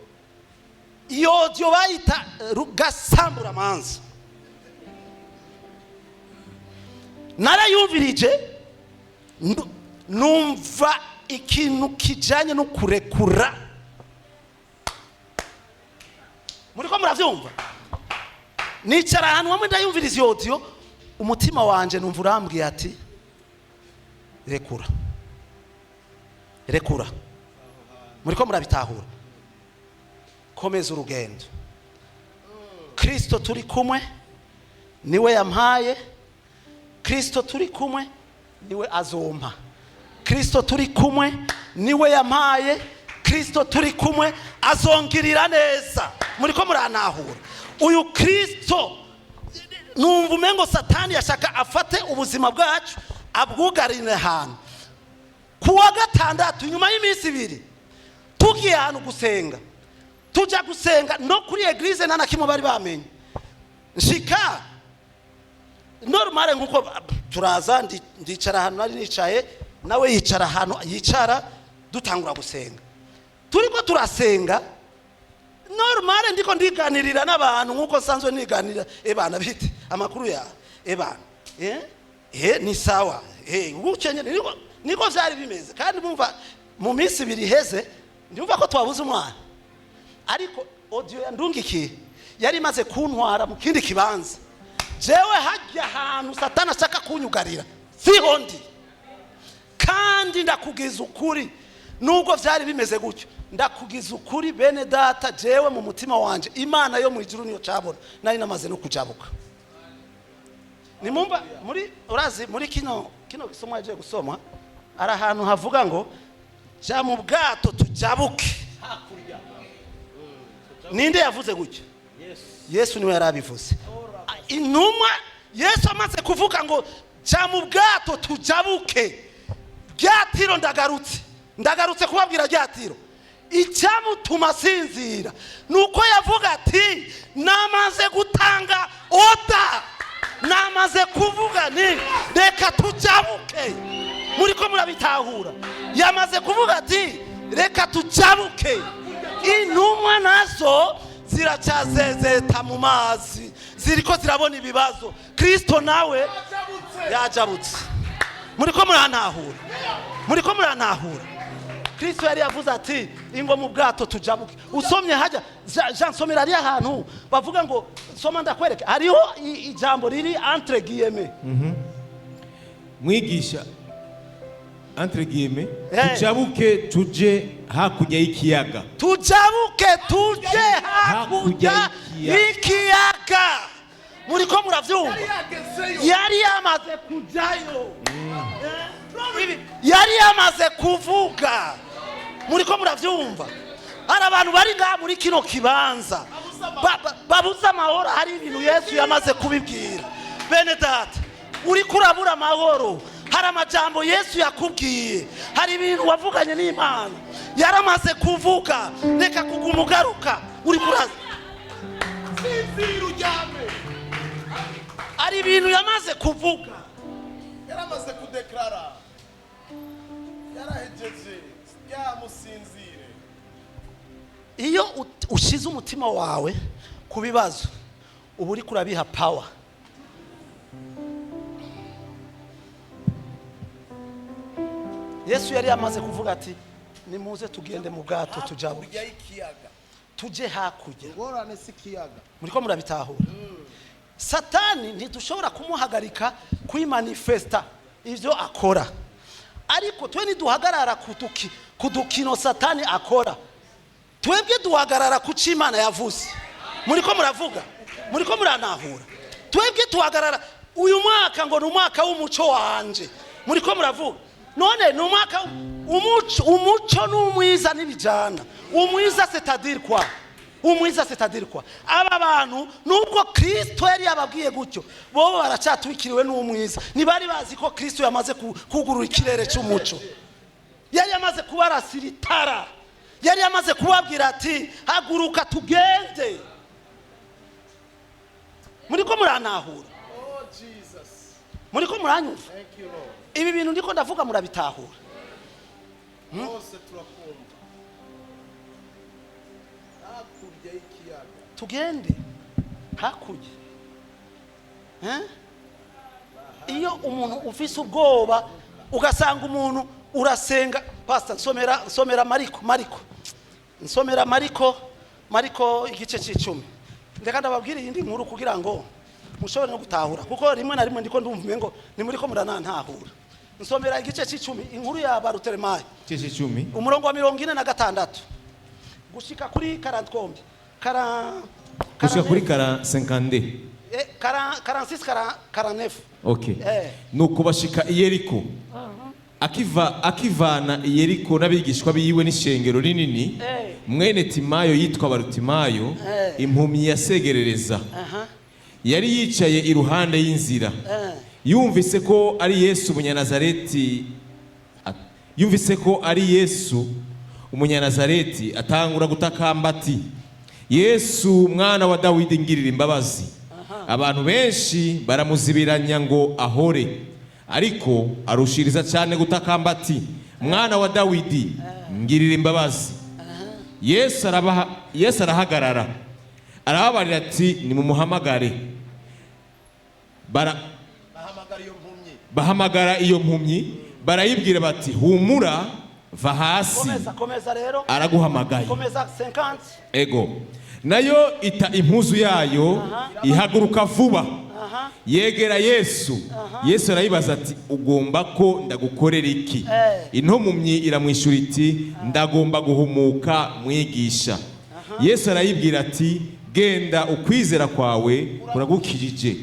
Iyo audio bayita Gasamburamanza. Narayumvirije, numva ikintu kijanye no kurekura. Muriko muravyumva? Nicara ahantu hamwe, ndayumviriza iyo audio. Umutima wanje numva urambwiye ati: "Rekura, rekura." Muriko murabitahura? Komeza urugendo, Kristo turi kumwe niwe yampaye, Kristo turi kumwe niwe azompa. Kristo turi kumwe niwe yampaye, Kristo turi kumwe azongirira neza. Muriko muranahura? Uyu Kristo, numva umengo Satani yashaka afate ubuzima bwacu abwugarire ahantu. Ku wa gatandatu, nyuma y'iminsi 2, tugiye ahantu gusenga. Tujya gusenga no kuri église, nta na kimwe bari bamenye. Nshika normale nkuko turaza, ndicara ahantu nari nicaye, nawe yicara ahantu yicara. Dutangura gusenga, turiko turasenga normale, ndiko ndiganirira n'abantu nkuko nsanzwe niganirira: "Ebana, bite, amakuru ya ebana? Eh eh, ni sawa." Eh, gutyo nyene niko vyari bimeze. Kandi mumva, mu minsi 2 iheze ndumva ko twabuze umwana. Ariko audio yandungikiye yari imaze kuntwara mu kindi kibanza. Jewe hajya ahantu Satani ashaka kunyugarira siho ndi. Kandi ndakugiza ukuri, nubwo byari bimeze gutyo, ndakugiza ukuri bene data, jewe mu mutima wanje Imana yo mu ijuru niyo cabona, nari namaze no kujabuka. Nimumba muri, urazi, muri kino gisomo yagiye gusoma, ari ahantu havuga ngo ja mu bwato tujabuke. Ninde yavuze gutyo? Yesu niwe yari abivuze. Intumwa, Yesu amaze kuvuga ngo ja mu bwato tujabuke, ryatiro ndagarutse kubabwira ryatiro. Icyamutuma asinzira ni uko yavuga ati namaze gutanga order, namaze kuvuga ni reka tujabuke. Muri ko murabitahura? Yamaze kuvuga ati reka tujabuke. Intumwa nazo ziracyazezeta mu mazi, ziriko zirabona ibibazo. Kristo nawe yajabutse. Muri ko murantahura? Muri ko murantahura? Kristo yari yavuze ati ingo mu bwato tujabuke. Usomye hajya Jean, nsomera hariya ahantu bavuga ngo, soma ndakwereke, hariho ijambo riri entre guillemets. Mwigisha, entre guillemets, Eh. tujabuke tuje hakurya y'ikiyaga. Tujabuke tuje hakurya Hakurya y'ikiyaga. Muri ko muravyumva? Yari yamaze kujayo. Yari yamaze kuvuga. Muri ko muravyumva? Hari abantu bari ngaha muri kino kibanza babuze amahoro. Hari ibintu Yesu yamaze kubibwira. Bene data, uri kurabura amahoro, hari amajambo Yesu yakubwiye, hari ibintu wavuganye n'Imana. Yaramaze kuvuga, reka kuguma ugaruka uri kuraza. Sinzira uryame. Hari ibintu yamaze kuvuga. Yaramaze kudeklara, yarahejeje, ryamusinzire. Iyo ushize umutima wawe ku bibazo, uba uri kurabiha power. Yesu yari yamaze kuvuga ati nimuze tugende mu bwato tujabuke Hakurya y'ikiyaga. Tuje hakurya. Ingorane si ikiyaga. Muriko murabitahura? Satani ntidushobora kumuhagarika kwimanifesta ibyo akora, ariko twe ntiduhagarara ku dukino Satani akora. Twebwe duhagarara ku cyo Imana yavuze. Muriko muravuga? Muriko muranahura? Twebwe duhagarara uyu mwaka ngo ni umwaka w'umuco wanje. Muriko muravuga? None ni umwaka umuco. Umuco n'umwiza ntibijana. Umwiza, c'est-à-dire quoi? Umwiza, c'est-à-dire quoi? Aba bantu, nubwo Kristo yari yababwiye gutyo, bo baracyatwikiriwe n'umwiza. Ntibari bazi ko Kristo yamaze kugurura ikirere cy'umuco, yari yamaze kubarasira itara, yari yamaze kubabwira ati haguruka tugende. Muri ko murantahura? Oh Jesus. Muri ko muranyumva? Thank you, Lord. Ibi bintu ndiko ndavuga murabitahura? Bose turakumva. Hakurya y'ikiyaga. Tugende hakurya. Eh? Iyo umuntu ufise ubwoba, ugasanga umuntu urasenga. Pastor, nsomera Mariko, nsomera Mariko igice c'icumi. Ndeka ndababwira iyindi nkuru kugira ngo mushobore no gutahura, kuko rimwe na rimwe ndiko ndumva umengo ni muri ko muranantahura. Nsomera igice c'icumi, inkuru ya Baruteremayi. Igice c'icumi. Umurongo wa 46 gushika kuri 40 kombi kara Gushika kuri 52. 46, 49. Okay. Eh. Nuko bashika i Yeriko. Akivana i Yeriko n'abigishwa biwe n'ishengero rinini, mwene Timayo yitwa Barutimayo, impumyi yasegerereza, yari yicaye iruhande y'inzira. Yumvise ko ari Yesu umunyanazareti, yumvise ko ari Yesu umunyanazareti, atangura gutakamba ati: "Yesu mwana wa Dawidi, ngirira imbabazi." Abantu benshi baramuzibiranya ngo ahore, ariko arushiriza cyane gutakamba ati: "Mwana wa Dawidi, ngirira imbabazi." Yesu arahagarara, arababarira ati: "Nimumuhamagare." Bahamagara iyo mpumyi. Bahamagara iyo mpumyi, barayibwira bati: "Humura." Va hasi, Komeza, komeza rero. araguhamagaye. Komeza 50. Ego. Nayo ita impuzu yayo, ihaguruka vuba, yegera Yesu. Yesu arayibaza ati: "Ugomba ko ndagukorera iki?" Intumumyi iramwishyura iti: "Ndagomba guhumuka, Mwigisha." Yesu arayibwira ati: "Genda, ukwizera kwawe kuragukirije."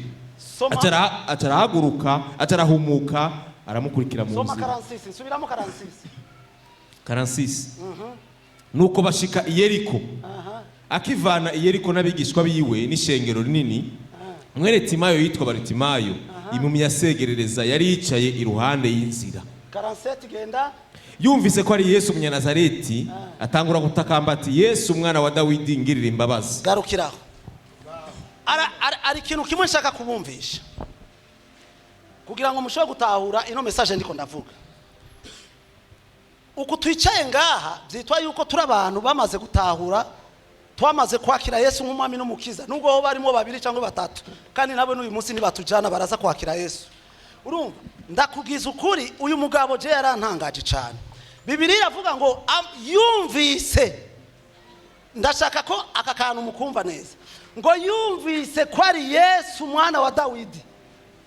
Soma. Atarahaguruka, atarahumuka, aramukurikira mu Soma. nzira. 46, nsubiramo 46. 46. Nuko bashika i Yeriko. Akivana i Yeriko n'abigishwa biwe n'ishengero rinini, mwene Timayo yitwa Baritimayo, impumyi yasegerereza, yari yicaye iruhande y'inzira. 47, genda. Yumvise ko ari Yesu Umunyanazareti, atangura gutakamba ati: "Yesu, Umwana wa Dawidi, ngirira imbabazi." Garukiraho. Ari ikintu kimwe nshaka kubumvisha kugira ngo mushobore gutahura ino message ndiko ndavuga. Uku twicaye ngaha byitwa yuko turi abantu bamaze gutahura, twamaze kwakira Yesu nk'Umwami n'Umukiza, nubwo ho barimo babiri cyangwa batatu, kandi nabo n'uyu munsi nibatujana baraza kwakira Yesu. Urumva, ndakubwiza ukuri, uyu mugabo je yarantangaje cyane. Bibiliya iravuga ngo yumvise. Ndashaka ko aka kantu mukumva neza, ngo yumvise ko ari Yesu Umwana wa Dawidi.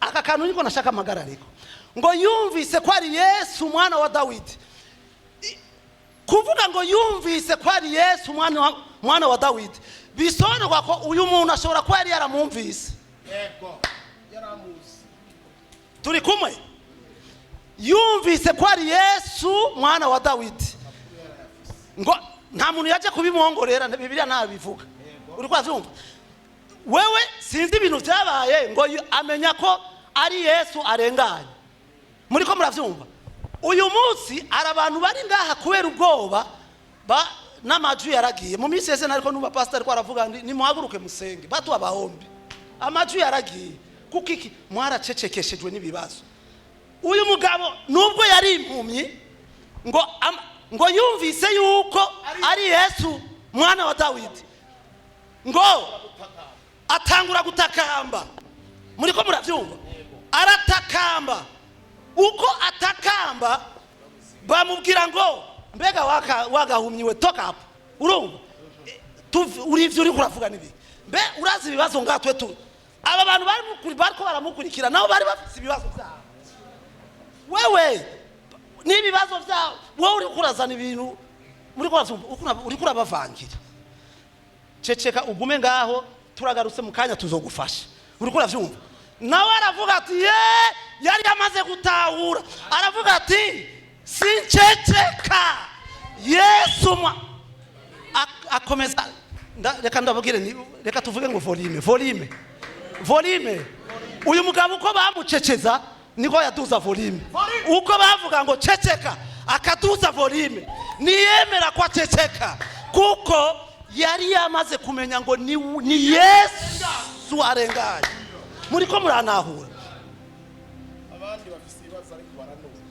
Aka kantu niko nashaka amagarariko, ngo yumvise ko ari Yesu Umwana wa Dawidi. Kuvuga ngo yumvise ko ari Yesu Mwana wa Dawidi, bisobanurwa ko uyu muntu ashobora kuba yari yaramwumvise. Turi kumwe? Yumvise ko ari Yesu Mwana wa Dawidi, ngo nta muntu yaje kubimwongorera, Bibiliya ntabivuga. Uri kwabyumva wewe? Sinzi ibintu byabaye ngo amenya ko ari Yesu arenganye. Muri ko murabyumva? Uyu munsi hari abantu bari ngaha kubera ubwoba ba n'amajwi yaragiye. Mu minsi yese nariko numva pastor ariko aravuga ngo nimuhaguruke musenge, batu abahombi, amajwi yaragiye. Kuko iki? Mwaracecekeshejwe n'ibibazo. Uyu mugabo nubwo yari impumyi, ngo yumvise yuko ari Yesu Mwana wa Dawidi, ngo atangura gutakamba. Muri ko murabyumva? Aratakamba. Uko atakamba, bamubwira ngo: "Mbega wagahumyiwe, toka hapo." Urumva? Uri ivyo uriko uravuga nibi? Mbe urazi ibibazo ngatwe tu aba bantu bariko baramukurikira nabo bari bafise ibibazo byabo. Wewe n'ibibazo byabo, wowe uriko urazana ibintu muri ko uravyumva, uriko urabavangira. Ceceka, ugume ngaho, turagarutse mu kanya, tuzogufasha. Uriko uravyumva? Nawe aravuga ati ye yari yamaze gutahura, aravuga ati: "Sinceceka, Yesu mwa." Akomeza. Reka ndababwire, reka tuvuge ngo volume, volume, volume. Uyu mugabo uko bamuceceza niko yaduza volume. Uko bavuga ngo ceceka, akaduza volume. Niyemera ko aceceka, kuko yari yamaze kumenya ngo ni Yesu arenganye. Muri ko muranahura? Abandi bafise ibibazo ariko baranuza.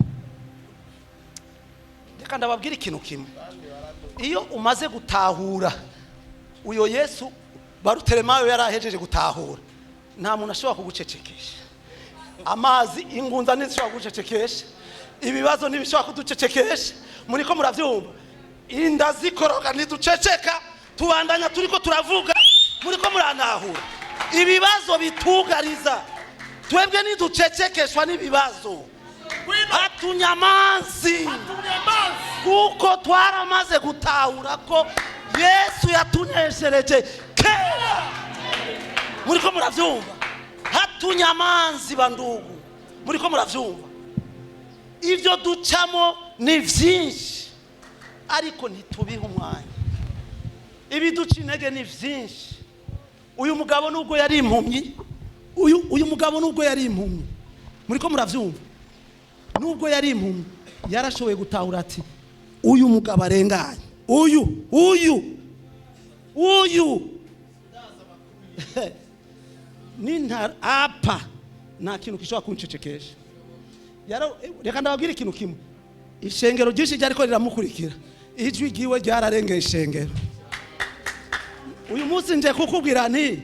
Reka ndababwire ikintu kimwe: iyo umaze gutahura uyo Yesu Baruteremayo yari ahejeje gutahura, nta muntu ashobora kugucecekesha. Amazi, ingunza ntizishobora kugucecekesha, ibibazo ntibishobora kuducecekesha. Muri ko murabyumva? Inda zikoroka ntiduceceka, tubandanya turiko turavuga. Muri ko muranahura? Ibibazo bitugariza, twebwe ntiducecekeshwa n'ibibazo, hatunyamanzi, kuko twaramaze gutahura ko Yesu yatuneshereje kera. Muri ko murabyumva? Hatunyamanzi, bandugu. Muri ko murabyumva? Ibyo ducamo ni byinshi, ariko ntitubihe umwanya. Ibiduca intege ni byinshi. Uyu mugabo nubwo yari impumyi, uyu mugabo nubwo yari impumyi, muri ko murabyumva, nubwo yari impumyi, yarashoboye gutahura ati: "Uyu mugabo arenganye, uyu ninta apa, nta kintu gishobora kuncecekesha." Reka ndababwire ikintu kimwe: ishengero ryinshi ryariko riramukurikira, ijwi ryiwe ryararengeye ishengero. Uyu munsi nje kukubwira nti: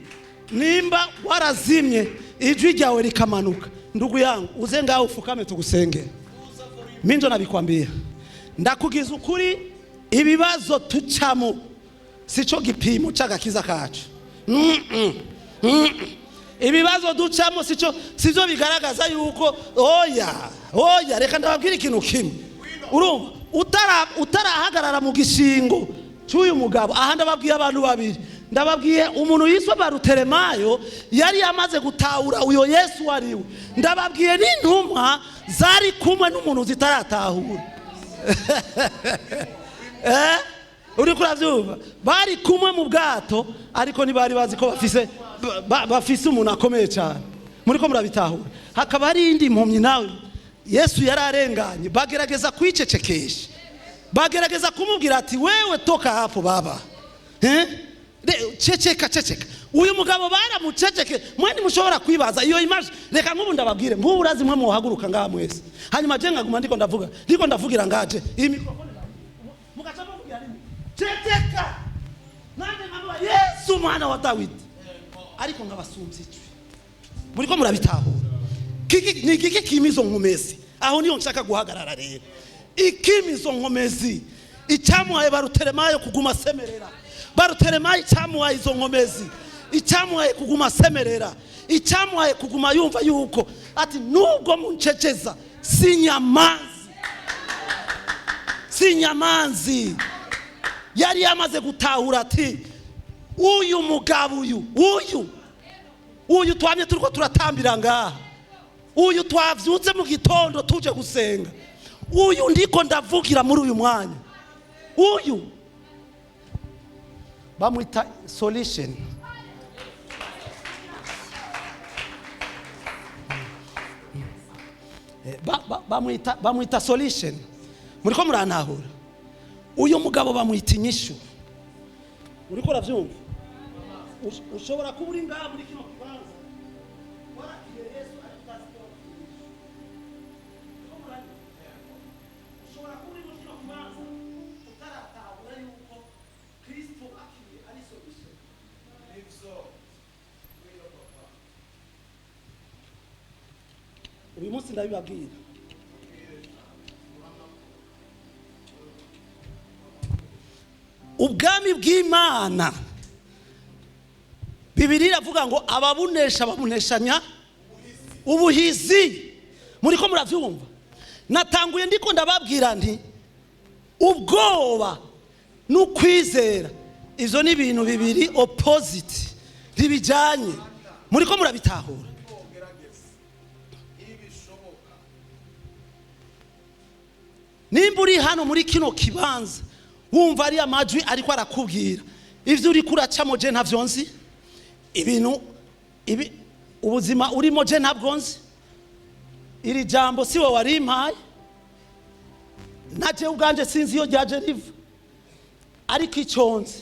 nimba warazimye, ijwi ryawe rikamanuka, ndugu yangu, uze ngaho ufukame tugusengere. Minjo nabikwambia. Ndakugiza ukuri, ibibazo tucamo sico gipimo c'agakiza kacu. Ibibazo ducamo sico, sivyo bigaragaza yuko, oya, oya. Reka ndababwira ikintu kimwe. Urumva, utarahagarara mu gishingo cy'uyu mugabo aha, ndababwiye abantu babiri. Ndababwiye umuntu yiswe Baruteremayo, yari yamaze gutahura uyo Yesu wariwe. Ndababwiye n'intumwa zari kumwe n'umuntu zitaratahura. Uri kurabyumva? Bari kumwe mu bwato, ariko ntibari bazi ko bafise umuntu akomeye cyane. Muri ko murabitahura? Hakaba hari indi mpumyi nawe Yesu yari arenganye, bagerageza kwicecekesha, bagerageza kumubwira ati: "Wewe, toka hapo baba." Eh? Ceceka, ceceka. Uyu mugabo baramuceceke. Mwe ntimushobora kwibaza iyo image. Reka nk'ubu ndababwire, nk'ubu urazi mwe muhaguruka ngaha mwese, hanyuma je nkaguma ndiko ndavuga, ndiko ndavugira ngaje iyi mikrofone, mugaca muvugira rimwe: "Ceceka!" Nanjye nkavuga: "Yesu mwana wa Dawidi," ariko nkabasumbya ijwi. Muriko murabitahura? Kiki ni igiki kimizo nkomezi? Aho niyo nshaka guhagarara rero. Ikimizo nkomezi, icyamuhaye Baruteremayo kuguma asemerera, Baruteremayo icyamuhaye izo nkomezi, icyamuhaye kuguma asemerera, icyamuhaye kuguma yumva yuko ati: "Nubwo munceceza, si nyamanzi, si nyamanzi." Yari yamaze gutahura ati: "Uyu mugabo, uyu twamye turiko turatambira ngaha, uyu twavyutse mu gitondo tuje gusenga, uyu ndiko ndavugira muri uyu mwanya, uyu bamwita solution." Bamwita solution. Muriko murantahura? Uyu mugabo bamwita inyishu. Uriko uravyumva? Ushobora kuba uri ngaha muri kino kibanza, warakiriye Yesu, ariko utazi ko wakiriye inyishu. Uriko muranyumva? Ushobora kuba uri muri kino kibanza utaratahura yuko Kristo wakiriye ari solution. Uyu munsi ndabibabwira. Ubwami bw'Imana, Bibiri iravuga ngo ababunesha babuneshanya ubuhizi. Muriko muravyumva? Natanguye ndiko ndababwira nti ubwoba n'ukwizera, ivyo ni ibintu bibiri opposite, ntibijanye. Muriko murabitahura? Nimba uri hano muri kino kibanza, wumva ari amajwi ariko arakubwira ivyo uriko uracamo, je ntavyo nzi. Ibintu ibi, ubuzima urimo, je ntabwo nzi. Iri jambo si we warimpaye, naje ubwanje sinzi iyo ryaje riva, ariko icyo nzi,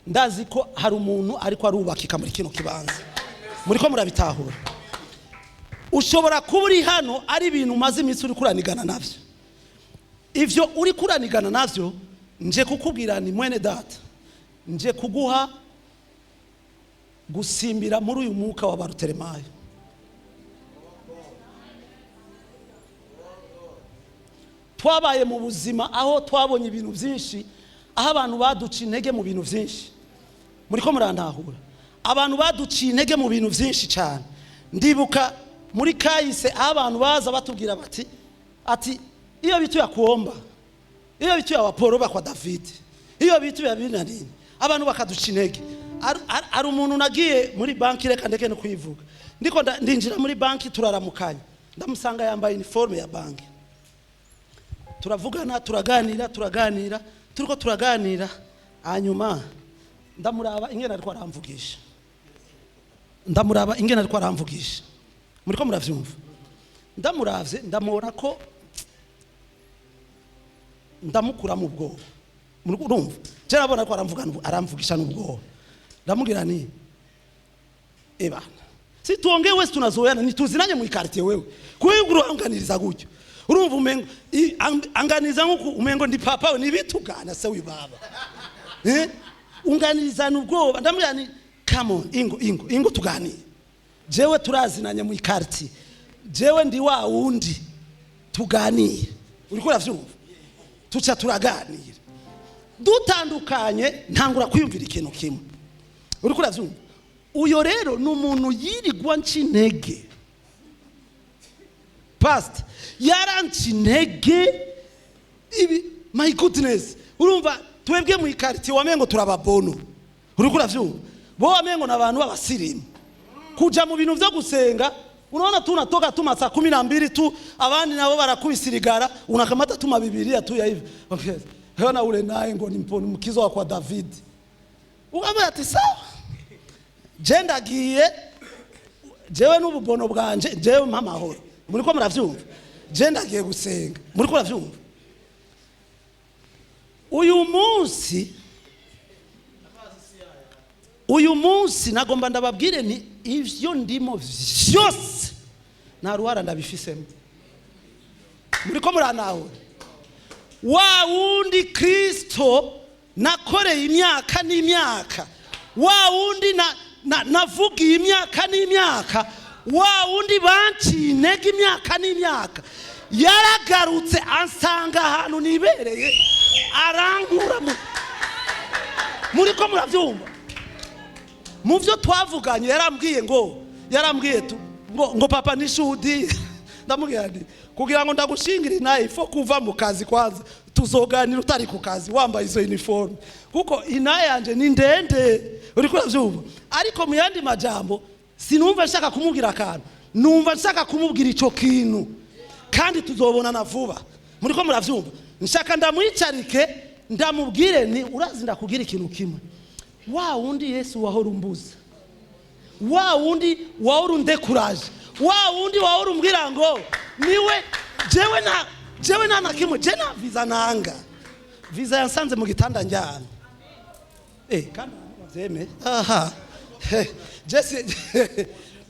ndazi ko hari umuntu ariko arubakika muri kino kibanza. Muriko murabitahura? Ushobora kuba uri hano ari ibintu umaze iminsi uri kuranigana navyo. Ivyo uri kuranigana navyo, nje kukubwira ni mwene data, nje kuguha gusimbira muri uyu mwuka wa Baruteremayo. Twabaye mu buzima aho twabonye ibintu byinshi, aho abantu baduca intege mu bintu byinshi. Muriko murantahura? Abantu baduciye intege mu bintu byinshi cyane. Ndibuka muri kahise aho abantu baza batubwira bati ati: "Iyo bitu ya kuomba, iyo bitu ya waporo kwa David, iyo bitu ya bina nini." Abantu bakaduca intege. Ari umuntu nagiye muri banki, reka ndeke no kuyivuga, ndiko ndinjira muri banki, turaramukanya, ndamusanga yambaye uniforme ya banki. Turavugana, turaganira, turaganira, turiko turaganira, hanyuma ndamuraba ingene ariko aramvugisha, ndamuraba ingene ariko aramvugisha. Muriko muravyumva? Ndamuravye, ndamubona ko ndamukura mu bwoba. Urumva, je nabona ko aramvuga, aramvugisha n'ubwoba. Ndamubwira ni: "Ebana, si tuongee, wese tunazoeana, ni tuzinanye mu quartier. Wewe kuyi uranganiriza gutyo, urumva umengo anganiza nkuko umengo ndi papa we, nibitugana se uyu baba, eh unganirizana ubwoba." Ndamubwira ni: "Come on, ingo, ingo, ingo tuganire. Jewe turazinanye mu quartier, jewe ndi wa wundi, tuganire." Uriko uravyumva? Tuca turaganira, dutandukanye ntangura kwiyumvira ikintu kimwe. Uriko uravyumva? Uyo rero ni umuntu yirigwa nca intege, pastor, yaranca intege ibi. My goodness! Urumva, twebwe mu ikaritiye wamengo turababono. Uriko uravyumva? Bo wamengo ni abantu b'abasirimu. Kuja mu bintu vyo gusenga, unaona tu unatoka tu masaa 12 tu, abandi nabo barakubisirigara, unakamata tu mabibilia tu ya hivi. Hona ule naye ngo ni mkizo wa kwa David. Ukamwambia ati sawa, je ndagiye jewe n'ububono bwanje, jewe mpa amahoro. Muriko muravyumva? Je ndagiye gusenga. Muriko muravyumva? Uyu munsi nagomba ndababwire ni ivyo ndimo vyose nta ruhara ndabifisemo. Muriko muranahura? Wa wundi Kristo nakoreye imyaka n'imyaka, wa wundi navugiye imyaka n'imyaka, wa wundi banciye intege imyaka n'imyaka, yaragarutse ansanga ahantu nibereye, arankura. Muriko murabyumva? Mu byo twavuganye yarambwiye ngo, yarambwiye tu ngo papa nishuhudi. Ndamubwira nti kugira ngo ndagushingire naye, il faut kuva mu kazi kwanza, tuzoganira utari ku kazi wambaye izo uniforme, kuko inaye yanje ni ndende. Uriko uravyumva? Ariko mu yandi majambo, sinumva nshaka kumubwira akantu, numva nshaka kumubwira ico kintu, kandi tuzobonana vuba. Muriko muravyumva? Nshaka ndamwicarike, ndamubwire ni urazi, ndakubwira ikintu kimwe: wa wundi Yesu wahora umbuza, wa wundi wahora undekuraje, wa wundi wahora umbwira ngo niwe, jewe nta na kimwe, je nta visa nanga, visa yansanze mu gitanda njyana. Kandi bavyeme aha. Jesse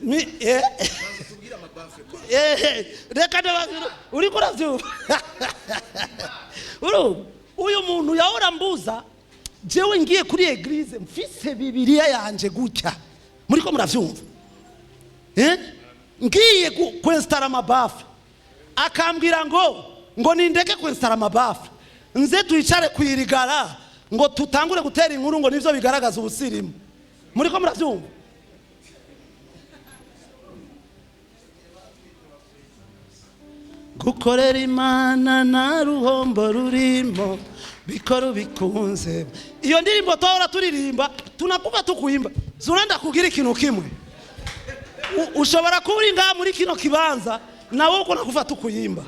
mi reka ndabaza, uriko uravyumva? Urumva uyu muntu yahora mbuza, jewe ngiye kuri église mfise Bibiliya yanje gutya. Muriko muravyumva? Ngiye kwinstara ama baffles, akambwira ngo nindeke kwinstara ama baffles, nze twicare kwirigara ngo tutangure gutera inkuru, ngo nivyo bigaragaza ubusirimu. Muriko muravyumva? Gukorera Imana nta ruhombo rurimo, bikora ubikunze. Iyo ndirimbo twahora turirimba, tunakuva tukuimba. Zuranda kugira ikintu kimwe: ushobora kuba uri ngaha muri kino kibanza, nawe uko nakuva tukuyimba,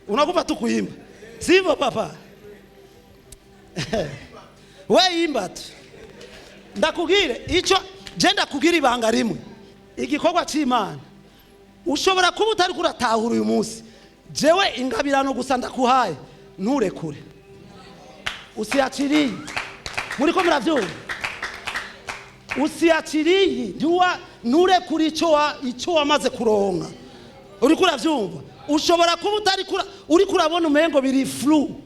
unakuva tukuyimba, sivyo papa? We imba tu. Ndakubwire icyo je, ndakubwira ibanga rimwe: igikorwa cy'Imana ushobora kuba utari kuratahura uyu munsi. Jewe ingabirano gusa ndakuhaye, nturekure, usiyaciriye. Muriko muravyumva? Usiyaciriye, nturekure icyo wamaze kuronka. Uriko uravyumva? Ushobora kuba utari uriko urabona umengo biri flou.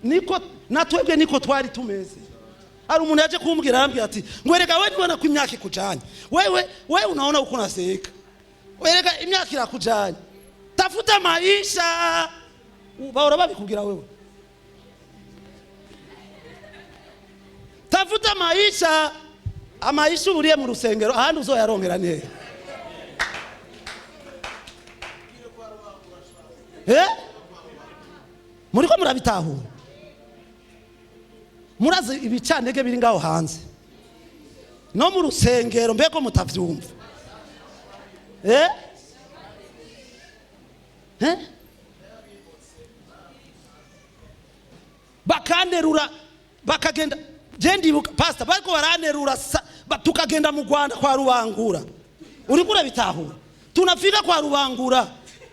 Niko natwebwe niko twari tumeze. Hari umuntu yaje kumbwira, arambwira ati ngo erega we ntubona ko imyaka ikujanye? Wewe, wewe unaona uko unaseka, erega imyaka irakujanye, tafuta maisha. Bahora babikubwira: wewe tafuta maisha. Amaisha uburiye mu rusengero, ahandi uzoyarongera ni hehe? Eh? Muriko murabitahura? Murazi ibicantege biri ngaho hanze no mu rusengero, mbego mutavyumva? Eh? Eh? Bakanterura bakagenda. Je ndibuka, pastor, bariko baranterura tukagenda mu Rwanda kwa Rubangura. Uriko urabitahura? Tunafika kwa Rubangura,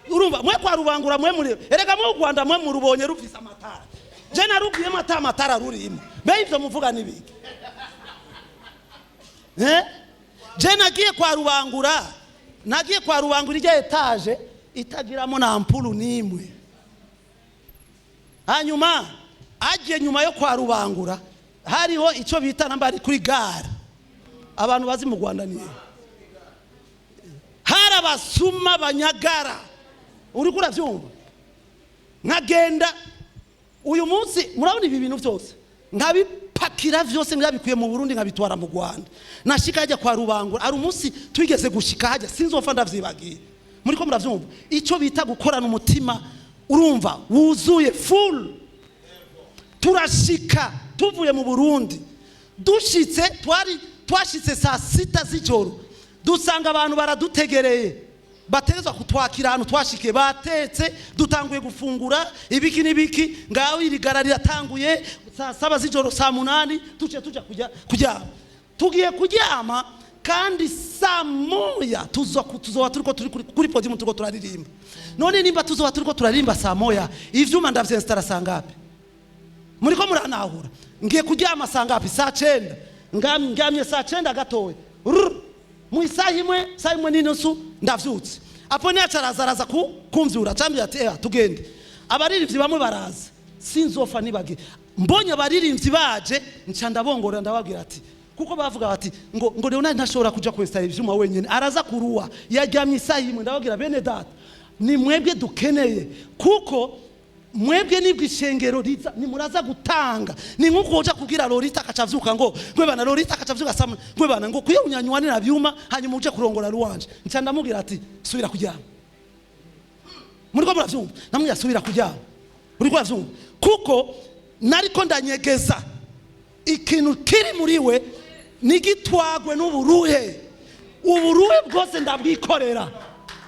urumva mwe kwa Rubangura, mwe muri, erega mwe u Rwanda mwe murubonye rufise amatara, je narugiyemo ata amatara rurimo. Mbe ivyo muvuga nibiki? Eh? Je nagiye kwa Rubangura, nagiye kwa Rubangura ijya étage itagiramo na ampoule nimwe. Hanyuma agiye nyuma yo kwa Rubangura, hariho icyo bita namba ari kuri gare. Abantu bazi mu Rwanda ni hehe? Hari abasuma banyagara. Uriko uravyumva? Nkagenda Uyu munsi murabona ibi bintu byose nkabipakira vyose, nkabikuye mu Burundi, nkabitwara mu Rwanda. Nashika hajya kwa Rubangura, ari umunsi twigeze gushika hajya, sinzofa ndavyibagiye. Muriko muravyumva ico bita gukorana umutima, urumva wuzuye full. Turashika tuvuye mu Burundi, dushitse, twari twashitse saa 6 z'ijoro, dusanga abantu baradutegereye, bategezwa kutwakira ahantu twashikiye, batetse, dutanguye gufungura ibiki n'ibiki. Ngaho irigara riratanguye saa 7 z'ijoro, saa 8 tuce tuja kuryama. Tugiye kuryama kandi saa 1 tuzoba turiko turi kuri podium, turiko turaririmba. None nimba tuzoba turiko turaririmba saa 1, ivyuma ndavyinsitara saa ngapi? Muriko muranahura? Ngiye kuryama saa ngapi? Saa 9. Ngamye saa 9 gatoya. Rrr. Mu isaha 1, saa 1:30 ndavyutse. Apo ni araza, araza ku kumvyura, acambwira ati: "Eh, tugende." Abaririmbyi bamwe baraza, sinzofa nibage. Mbonye abaririmbyi baje, nca ndabongorera, ndababwira ati, kuko bavuga bati ngo Leonard ntashobora kuja kwinstara ivyuma wenyene, araza kuruwa, yaryamye isaha 1. Ndababwira: "Bene data, ni mwebwe dukeneye, kuko mwebwe nibwo ishengero riza, nimuraza gutanga." Ni nkuko uja kubwira Lorita akacavyuka ngo ngwebana, Lorita akacavyuka samwe ngwebana ngo kuye unyanywanira vyuma, hanyuma uje kurongora ruwanje. Nca ndamubwira ati: "Subira kuryama." Muriko muravyumva? Namubwira: "Subira kuryama." Uriko uravyumva? Kuko nariko ndanyegeza ikintu kiri muri we, nigitwagwe n'uburuhe. Uburuhe bwose ndabwikorera.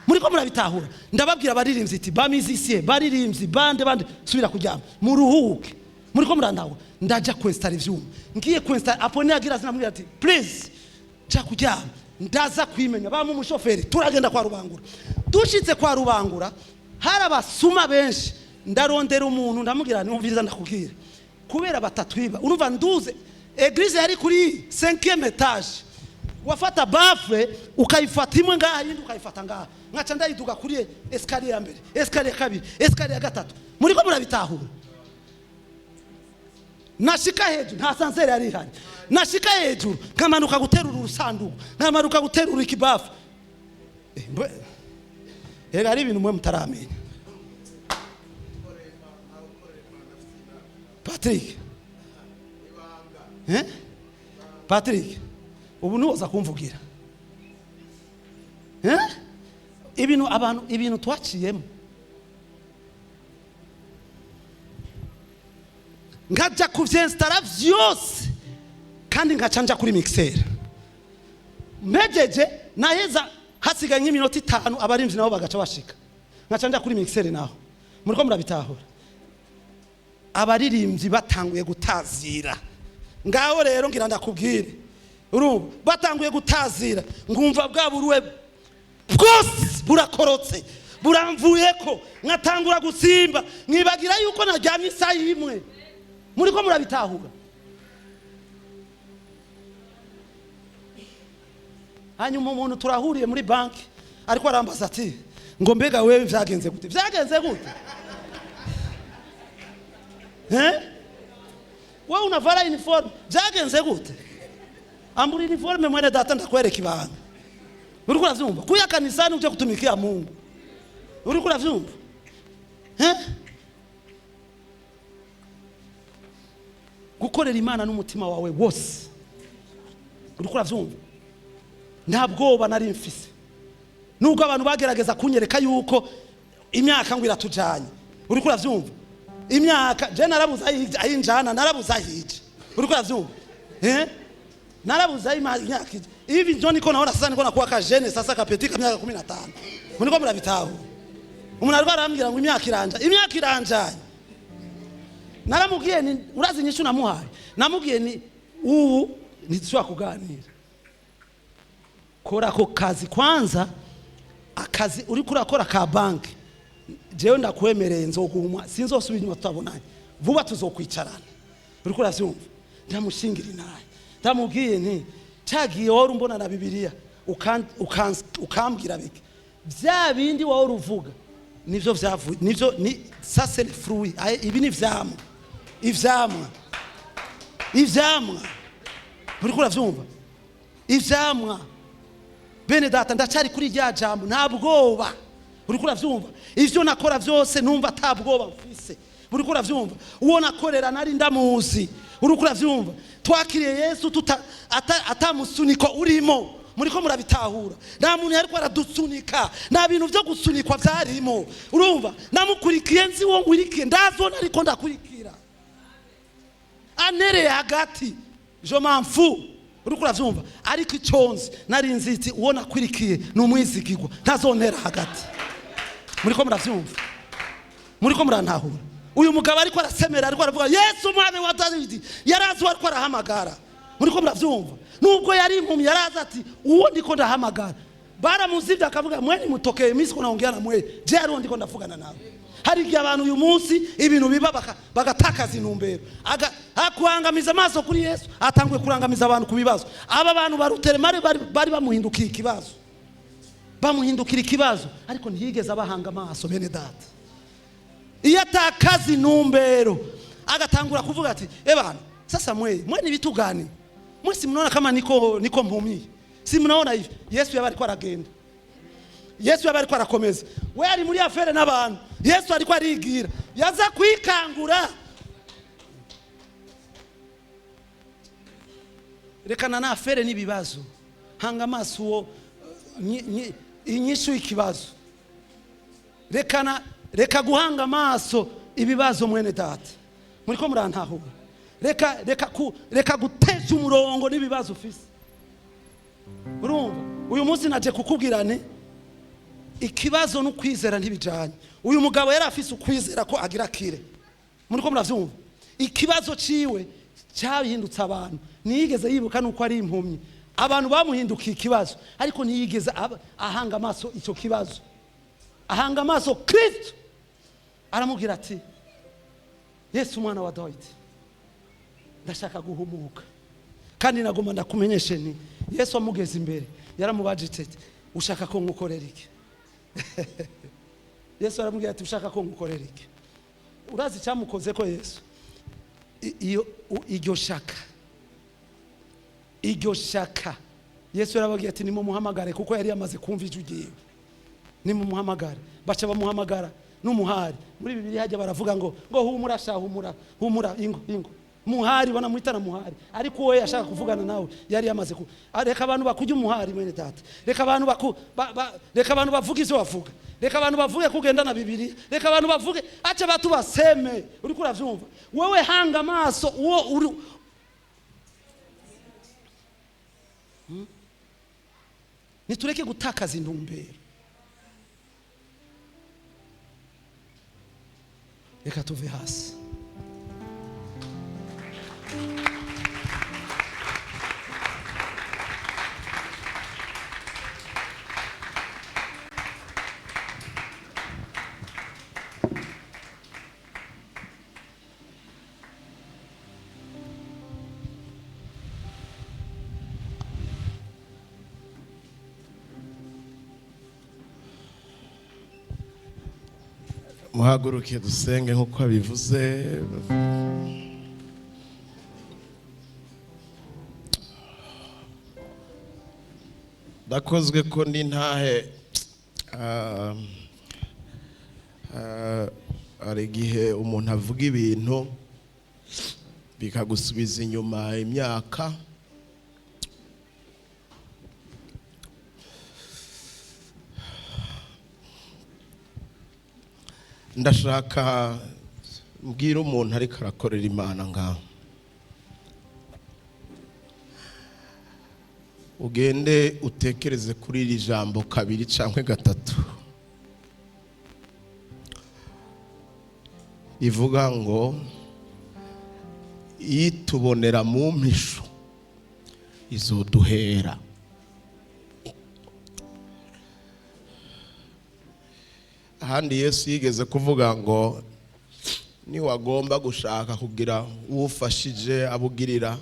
Muriko murabitahura? Ndababwira abaririmbyi iti: "Ba musiciens, baririmbyi bande bande, subira kuryama, muruhuke." Muriko murandahura? Ndaja kwinstara ivyuma. Ngiye kwinstara, apo niyagira zinamubwira ati: "Please, ja kuryama, ndaza kwimenya." Bampa umushoferi, turagenda kwa Rubangura. Dushitse kwa Rubangura hari abasuma benshi. Ndarondera umuntu, ndamubwira: "Numviriza ndakubwira, kubera batatwiba." Urumva, nduze église yari kuri 5e étage, wafata baffle ukayifata imwe ngaha, yindi ukayifata ngaha, nkaca ndayiduga kuri escalier ya mbere, escalier ya kabiri, escalier ya gatatu. Muriko murabitahura? Nashika hejuru, nta ascenseur yari ihari, nashika hejuru nkamanuka guterura urusanduku, nkamanuka guterura ikibafu. Rega hari ibintu mwe mutaramenya. Patrick, eh? Patrick, ubu ntiwoza kumvugira, eh? Ibintu abantu, ibintu twaciyemo, nkajya kuvyensitara vyose, kandi nkaca nja kuri mixer. Mpejeje naheza, hasigaye nk'iminota 5, abarimvyi nabo bagaca bashika, nkaca nja kuri mixer naho. Muriko murabitahura? Abaririmbyi batanguye gutazira, ngaho rero ngira ndakubwire, urumva batanguye gutazira, ngumva bwa buruwe bwose burakorotse, buramvuyeko, nkatangura gusimba, nkibagira yuko naryamye isaha 1. Muriko murabitahura? Hanyuma umuntu turahuriye muri banki, ariko arambaza ati ngo: "Mbega wewe vyagenze gute? Vyagenze gute? Eh, wewe unavala uniforme, vyagenze gute? Ambura uniforme, mwene data, ndakwereka ibanga." Uriko uravyumva? Kuya kanisani uje kutumikia Mungu. Uriko uravyumva? Eh, gukorera Imana n'umutima wawe wose. Uriko uravyumva? Nta bwoba nari mfise, nubwo abantu bagerageza kunyereka yuko imyaka ngo iratujanye. Uriko uravyumva? Imyaka je narabuze ayinjana, narabuze ahije. Uriko uravyumva? Eh, narabuze imyaka ije. Hivi njo niko naona sasa, niko nakuwa ka jeune sasa, ka petit ka myaka 15. Muriko murabitaho? Umuntu ariko arambwira ngo imyaka iranja, imyaka iranjanye. Naramubwiye ni urazi inyishu namuhaye? Namubwiye ni ubu ntitushobora kuganira, kora ako kazi kwanza, akazi uriko urakora ka banki. Jewe ndakwemereye, nzoguma, sinzosubira inyuma tutabonanye, vuba tuzokwicarana. Uriko uravyumva? Ndamushingira inaye, ndamubwiye nti: "Cagiye wari umbona na Bibiliya, ukambwira bike, vya bindi wahora uvuga nivyo vyavuye, nivyo ni ça, c'est le fruit. Ibi ni ivyamwa, ivyamwa, ivyamwa." Uriko uravyumva? Ivyamwa. Bene data, ndacari kuri rya jambo, nta bwoba. Uriko uravyumva? Ivyo nakora vyose numva ata bwoba mfise. Uriko uravyumva? Uwo nakorera nari ndamuzi. Uriko uravyumva? Twakiriye Yesu tuta atamusuniko urimo. Muriko murabitahura? Nta muntu yariko aradusunika, nta bintu vyo gusunikwa vyarimo. Urumva, namukurikiye nzi uwo nkwirikiye, ndazi uwo nariko ndakurikira. Anereye hagati, je m'en fous. Uriko uravyumva? Ariko ico nzi, nari nzi iti uwo nakwirikiye ni umwizigirwa, ntazontera hagati. Muriko muravyumva? Muriko murantahura? Uyu mugabo ariko arasemera, ariko aravuga "Yesu umwana wa Dawidi", yarazi uwo ariko arahamagara. Muriko muravyumva? Nubwo yari impumyi, yarazi ati uwo ndiko ndahamagara. Baramuzivye, akavuga: "Mwe nimutokeye, mimi siko naongea na mwe, je ari uwo ndiko ndavugana nawe." Hari igihe abantu uyu munsi ibintu biba bagatakaza intumbero. Akuhangamiza amaso kuri Yesu, atanguye kurangamiza abantu ku bibazo. Aba bantu ba ruteremare bari bamuhindukiye ikibazo, bamuhindukira ikibazo, ariko ntiyigeze abahanga amaso. Bene data, iyo atakaza intumbero agatangura kuvuga ati: "Ebana, sasa mwe mwe ni vitu gani? Mwe si mnaona kama niko mpumyi? Si mnaona hivi?" Yesu yaba ariko aragenda, Yesu yaba ariko arakomeza, we ari muri affaire n'abantu, Yesu ariko arigira, yaza kwikangura. Rekana na affaire n'ibibazo, hanga amaso uwo inyishu y'ikibazo. Rekana, reka guhanga amaso ibibazo. Mwene data, muriko murantahura? Reka gutesha umurongo n'ibibazo ufise. Urumva, uyu munsi naje kukubwira nti ikibazo n'ukwizera ntibijanye. Uyu mugabo yari afise ukwizera ko agira akire. Muriko muravyumva? Ikibazo ciwe cyahindutse abantu. Ntiyigeze yibuka nuko ari impumyi. Abantu bamuhindukiye ikibazo, ariko ntiyigeze ahanga amaso icyo kibazo, ahanga amaso Kristo. Aramubwira ati: "Yesu umwana wa Dawidi, ndashaka guhumuka." Kandi nagomba ndakumenyeshe ni Yesu amugeze imbere yaramubajije ati: "Ushaka ko nkukorera iki?" Yesu aramubwira ati: "Ushaka ko nkukorera iki?" Urazi icyamukoze ko Yesu iyo iryo shaka, iryo shaka, Yesu yarababwiye ati: "Nimumuhamagare," kuko yari yamaze kumva ijwi ryiwe. "Nimumuhamagare." Baca bamuhamagara n'umuhari. Muri Bibiri hajya baravuga ngo "Humura sha, humura, humura, ingo, ingo." Muhari banamwitana muhari, ariko uwo yashaka kuvugana nawe yari yamaze ku. Reka abantu bakujya umuhari. Mwene data, reka abantu baku ba, ba, reka abantu bavuge ivyo bavuga, reka abantu bavuge kugenda na Bibiri, reka abantu bavuge, acha batu baseme. Uriko uravyumva? Wewe hanga amaso uwo uri. Nitureke gutakaza intumbero. Reka tuve hasi. Muhaguruke dusenge nk'uko abivuze. Ndakozwe ko n'intahe. Hari igihe umuntu avuga ibintu bikagusubiza inyuma imyaka. Ndashaka mbwira umuntu ariko arakorera Imana ngaho, ugende utekereze kuri iri jambo kabiri cyangwa gatatu rivuga ngo: "Itubonera mu mpisho izoduhera." Ahandi Yesu yigeze kuvuga ngo niwagomba gushaka kugira uwufashije abugirira,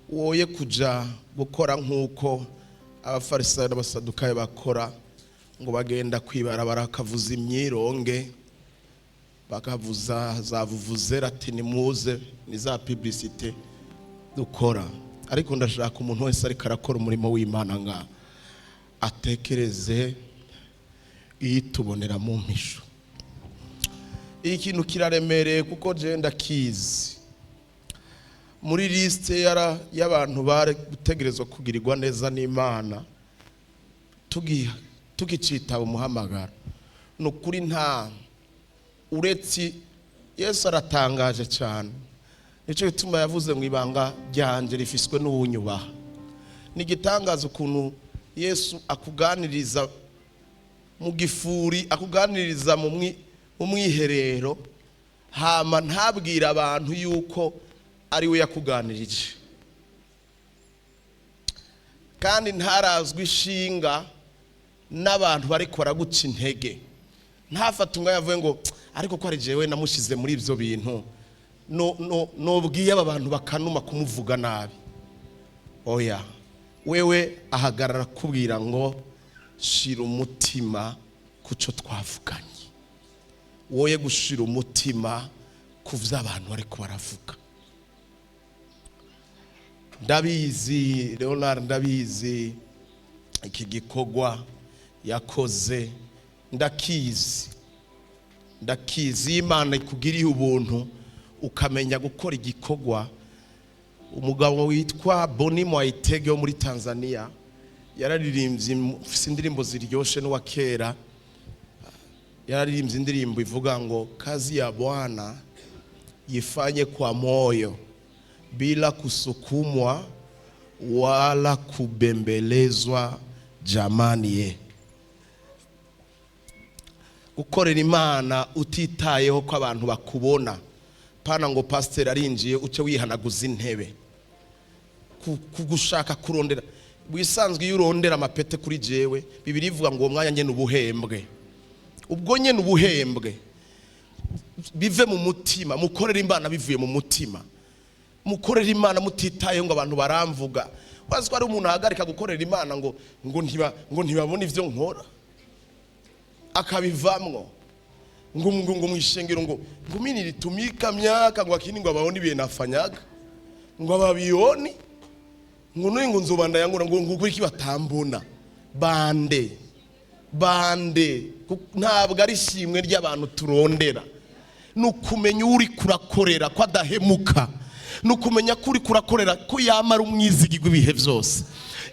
woye kuja gukora nk'uko Abafarisayo n'Abasadukayo bakora, ngo bagenda kwibarabara bakavuza imyironge, bakavuza za vuvuzera ati: "Nimuze." Ni za publicité dukora. Ariko ndashaka umuntu wese ariko arakora umurimo w'Imana nga atekereze iyitubonera mu mpisho. Iki kintu kiraremereye kuko je ndakizi. Muri liste y'abantu bari gutegerezwa kugirirwa neza n'Imana tugicitaba umuhamagaro, ni ukuri nta uretse Yesu. Aratangaje cyane, nicyo gituma yavuze ngo ibanga ryanje rifiswe n'uwunyubaha. Ni igitangaza ukuntu Yesu akuganiriza mu gifuri, akuganiriza mu mwiherero, hama ntabwire abantu yuko ari we yakuganirije, kandi ntarazwi ishinga n'abantu bariko baraguca intege. Ntafate umwanya avuge ngo ariko ko ari jewe namushyize muri ibyo bintu, no no nobwiye aba bantu bakanuma kumuvuga nabi. Oya, wewe ahagarara akubwira ngo shira umutima ku cyo twavuganye, woye gushira umutima ku byo abantu bariko baravuga. Ndabizi Leonard, ndabizi iki gikorwa yakoze, ndakizi, ndakizi. Iyo Imana ikugiriye ubuntu ukamenya gukora igikorwa. Umugabo witwa Boni Mwaitege wo muri Tanzania yararirimbye, mfise indirimbo ziryoshe n'uwa kera, yararirimbye indirimbo ivuga ngo kazi ya Bwana ifanye kwa moyo bila kusukumwa wala kubembelezwa. Jamani ye, gukorera Imana utitayeho ko abantu bakubona, pana ngo pasiteri arinjiye uce wihanaguza intebe. Kugushaka kurondera wisanzwe, iyo urondera amapete kuri jewe, Bibiliya ivuga ngo uwo mwanya nyene ubuhembwe, ubwo nyene ubuhembwe. Bive mu mutima, mukorere Imana bivuye mu mutima, mukorere Imana mutitayeho ngo abantu baramvuga. Wazi ko ari umuntu ahagarika gukorera Imana ngo ntibabone ivyo nkora, akabivamwo ngo mwishengero ngo mimi nilitumika myaka ngo akini ngo abaoni ibintu nafanyaga, ngo ababioni, ngo none ngo nzobanda yangura ngo kuki batambona bande bande. Ntabwo ari ishimwe ry'abantu turondera, ni ukumenya uri kurakorera ko adahemuka, ni ukumenya ko uri kurakorera ko yamara umwizigirwa ibihe byose.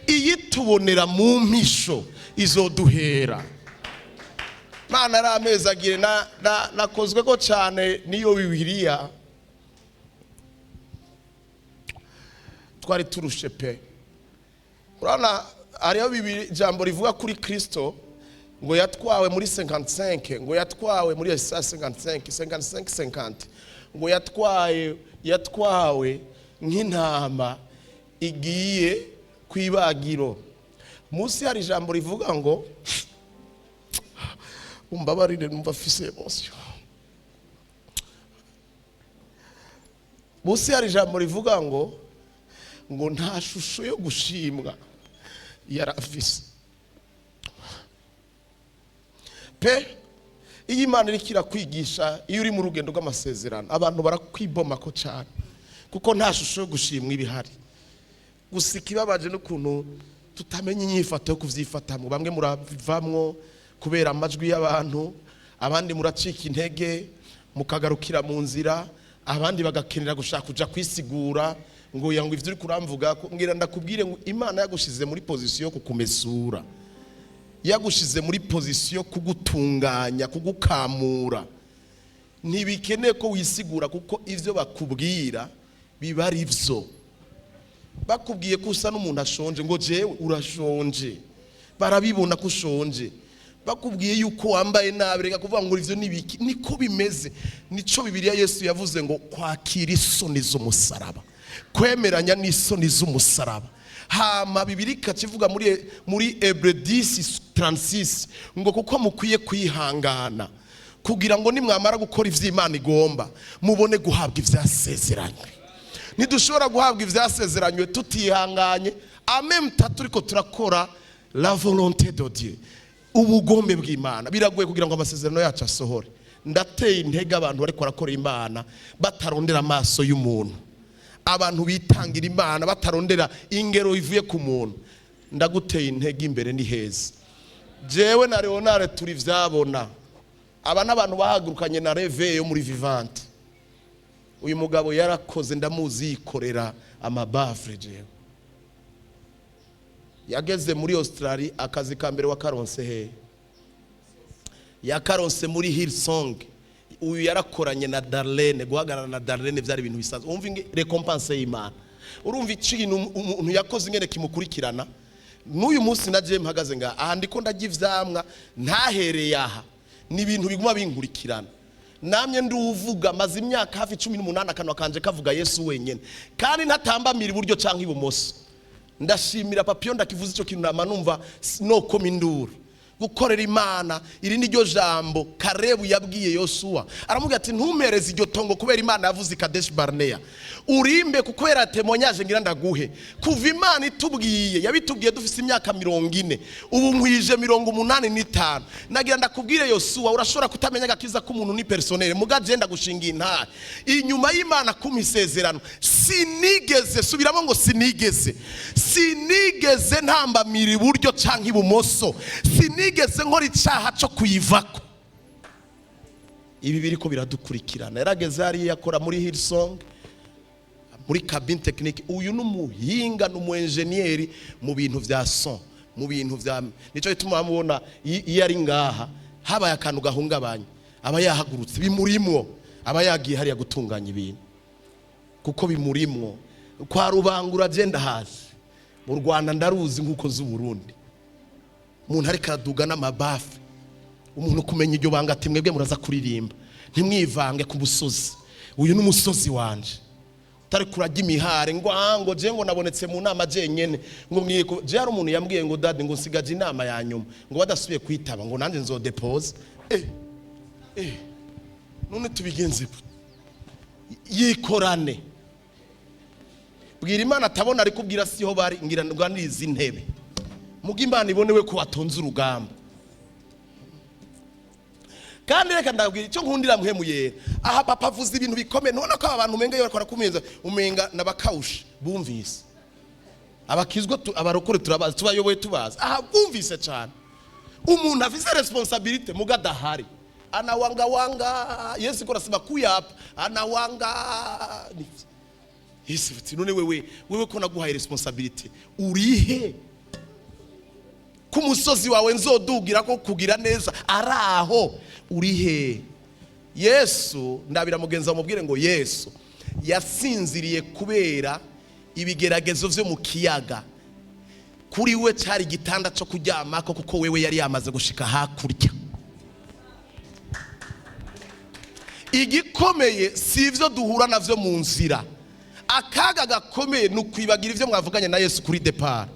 Iyi tubonera mu mpisho izoduhera. Mana ari amezi agire nakozwe ko cyane niyo Bibiliya. Twari turushe pe. Urabona hariho bibiri ijambo rivuga kuri Kristo ngo yatwawe muri 55, ngo yatwawe muri Yesaya 55 55 50, ngo yatwawe nk'intama igiye kwibagiro. Munsi hari ijambo rivuga ngo, umbabarire numva afise émotion, munsi hari ijambo rivuga ngo nta shusho yo gushimwa yarafise pe. Iyo Imana iriko irakwigisha, iyo uri mu rugendo rw'amasezerano, abantu barakwibomako cyane kuko nta shusho yo gushimwa iba ihari. Gusa ikibabaje n'ukuntu tutamenya inyifato yo kuvyifatamwo. Bamwe muravamwo kubera amajwi y'abantu, abandi muracika intege mukagarukira mu nzira, abandi bagakenera gushaka kuja kwisigura ngo ya ngo ivyo uri kuramvuga ko. Mbwira ndakubwire ngo Imana yagushize muri position yo kukumesura, yagushize muri position yo kugutunganya, kugukamura. Ntibikeneye ko wisigura kuko ivyo bakubwira biba ari vyo. Bakubwiye ko usa n'umuntu ashonje, ngo jewe urashonje, barabibona ko ushonje. Bakubwiye yuko wambaye nabi, reka kuvuga ngo ivyo nibiki, niko bimeze. Nico Bibiliya Yesu yavuze ngo kwakira isoni z'umusaraba, kwemeranya n'isoni z'umusaraba. Hama Bibiliya ikakivuga muri Hébreux 10:36 ngo kuko mukwiye kwihangana kugira ngo nimwamara gukora ivy'Imana igomba mubone guhabwa ivyasezeranywe. Ntidushobora guhabwa ivyasezeranywe tutihanganye, ameme turiko turakora la volonté de Dieu, ubugombe bw'Imana. Biragoye kugira ngo amasezerano yacu asohore. Ndateye intege abantu bariko barakora Imana batarondera amaso y'umuntu, abantu bitangira Imana batarondera ingero ivuye ku muntu. Ndaguteye intege, imbere ni heza. Jewe na Leonard turi vyabona. Aba n'abantu bahagurukanye na reve yo muri Vivante. Uyu mugabo yarakoze, ndamuzi, yikorera amabafure. Jewe yageze muri Australia, akazi ka mbere wakaronse hehe? Yakaronse muri Hillsong. Uyu yarakoranye na Darlene. Guhagarara na Darlene byari ibintu bisanzwe. Umva récompense y'Imana. Urumva ikintu umuntu yakoze ingene kimukurikirana n'uyu munsi. Na je mpagaze ngaha, aha ndiko ndarya ivyamwa ntahereye aha. Ni ibintu biguma binkurikirana. Namye nduvuga, maze imyaka hafi 18 akanwa kanje kavuga Yesu wenyene, kandi ntatambamira iburyo canke ibumoso. Ndashimira papiyo, ndakivuze icyo kintu, nama numva nokoma induru. Gukorera Imana, iri ni ryo jambo Karebu yabwiye Yosuwa. Aramubwira ati: "Ntumpereze iryo tongo kubera Imana yavuze i Kadeshi Barneya, urimbe kubera témoignage ngira ndaguhe." Kuva Imana itubwiye, yabitubwiye dufise imyaka 40, ubu nkwije 85. Nagira ndakubwire Yosuwa, urashobora kutamenya agakiza k'umuntu ni personnel, muga je ndagushinga intare. Inyuma y'Imana kumpa isezerano, sinigeze, subiramo ngo sinigeze, sinigeze ntambamira iburyo canke ibumoso, sinigeze nkora icaha co kuyivako. Ibi biriko biradukurikirana. Yarageze hariya akora muri Hillsong muri cabine technique. Uyu ni umuhinga, ni umu engineer mu bintu vya son, mu bintu vya, nico gituma mubona iyo ari ngaha habaye akantu gahungabanya, aba yahagurutse, bimurimwo, aba yagiye hariya gutunganya ibintu kuko bimurimwo. Kwa Rubangura agenda hasi mu Rwanda, ndaruzi nk'uko nzi Uburundi. Umuntu ariko araduga n'amabafe, umuntu kumenya iryo banga, ati: "Mwebwe muraza kuririmba, ntimwivange ku musozi, uyu ni umusozi wanje." Utari kurajya imihare ngo ah, ngo je ngo nabonetse mu nama jenyene, ngo mwiye je. Hari umuntu yambwiye ngo: "Daddy," ngo, "nsigaje inama ya nyuma," ngo, "badasubiye kwitaba," ngo, "nanjye nzodepoza." None tubigenze gute? Yikorane, bwira Imana atabona, ariko ubwira siho bari, ngira ndwaniriza intebe, muga Imana ibonewe ko watonze urugamba. Kandi reka ndabwira icyo nkundira Mpwemu Yera. Aha papa avuze ibintu bikomeye. Ntubona ko aba bantu umenga iyo bakora kumeza, umenga n'abakawusha bumvise. Abakizwa abarokore turabazi, tubayoboye, tubazi. Aha bumvise cyane. Umuntu afise responsabilité muga adahari, anawangawanga. Yesu ko arasema kuyapa, anawanga. Yesu ati: "None wewe, wewe ko naguhaye responsabilité, urihe? Ku musozi wawe nzodugira ko kugira neza araho, urihe?" Yesu, ndabira mugenzi wawe, mubwire ngo Yesu yasinziriye kubera ibigeragezo vyo mu kiyaga. Kuri we cyari igitanda cyo kuryamako, kuko wewe yari yamaze gushika hakurya. Igikomeye si ibyo duhura navyo mu nzira. Akaga gakomeye ni ukwibagira ibyo mwavuganye na Yesu kuri départ.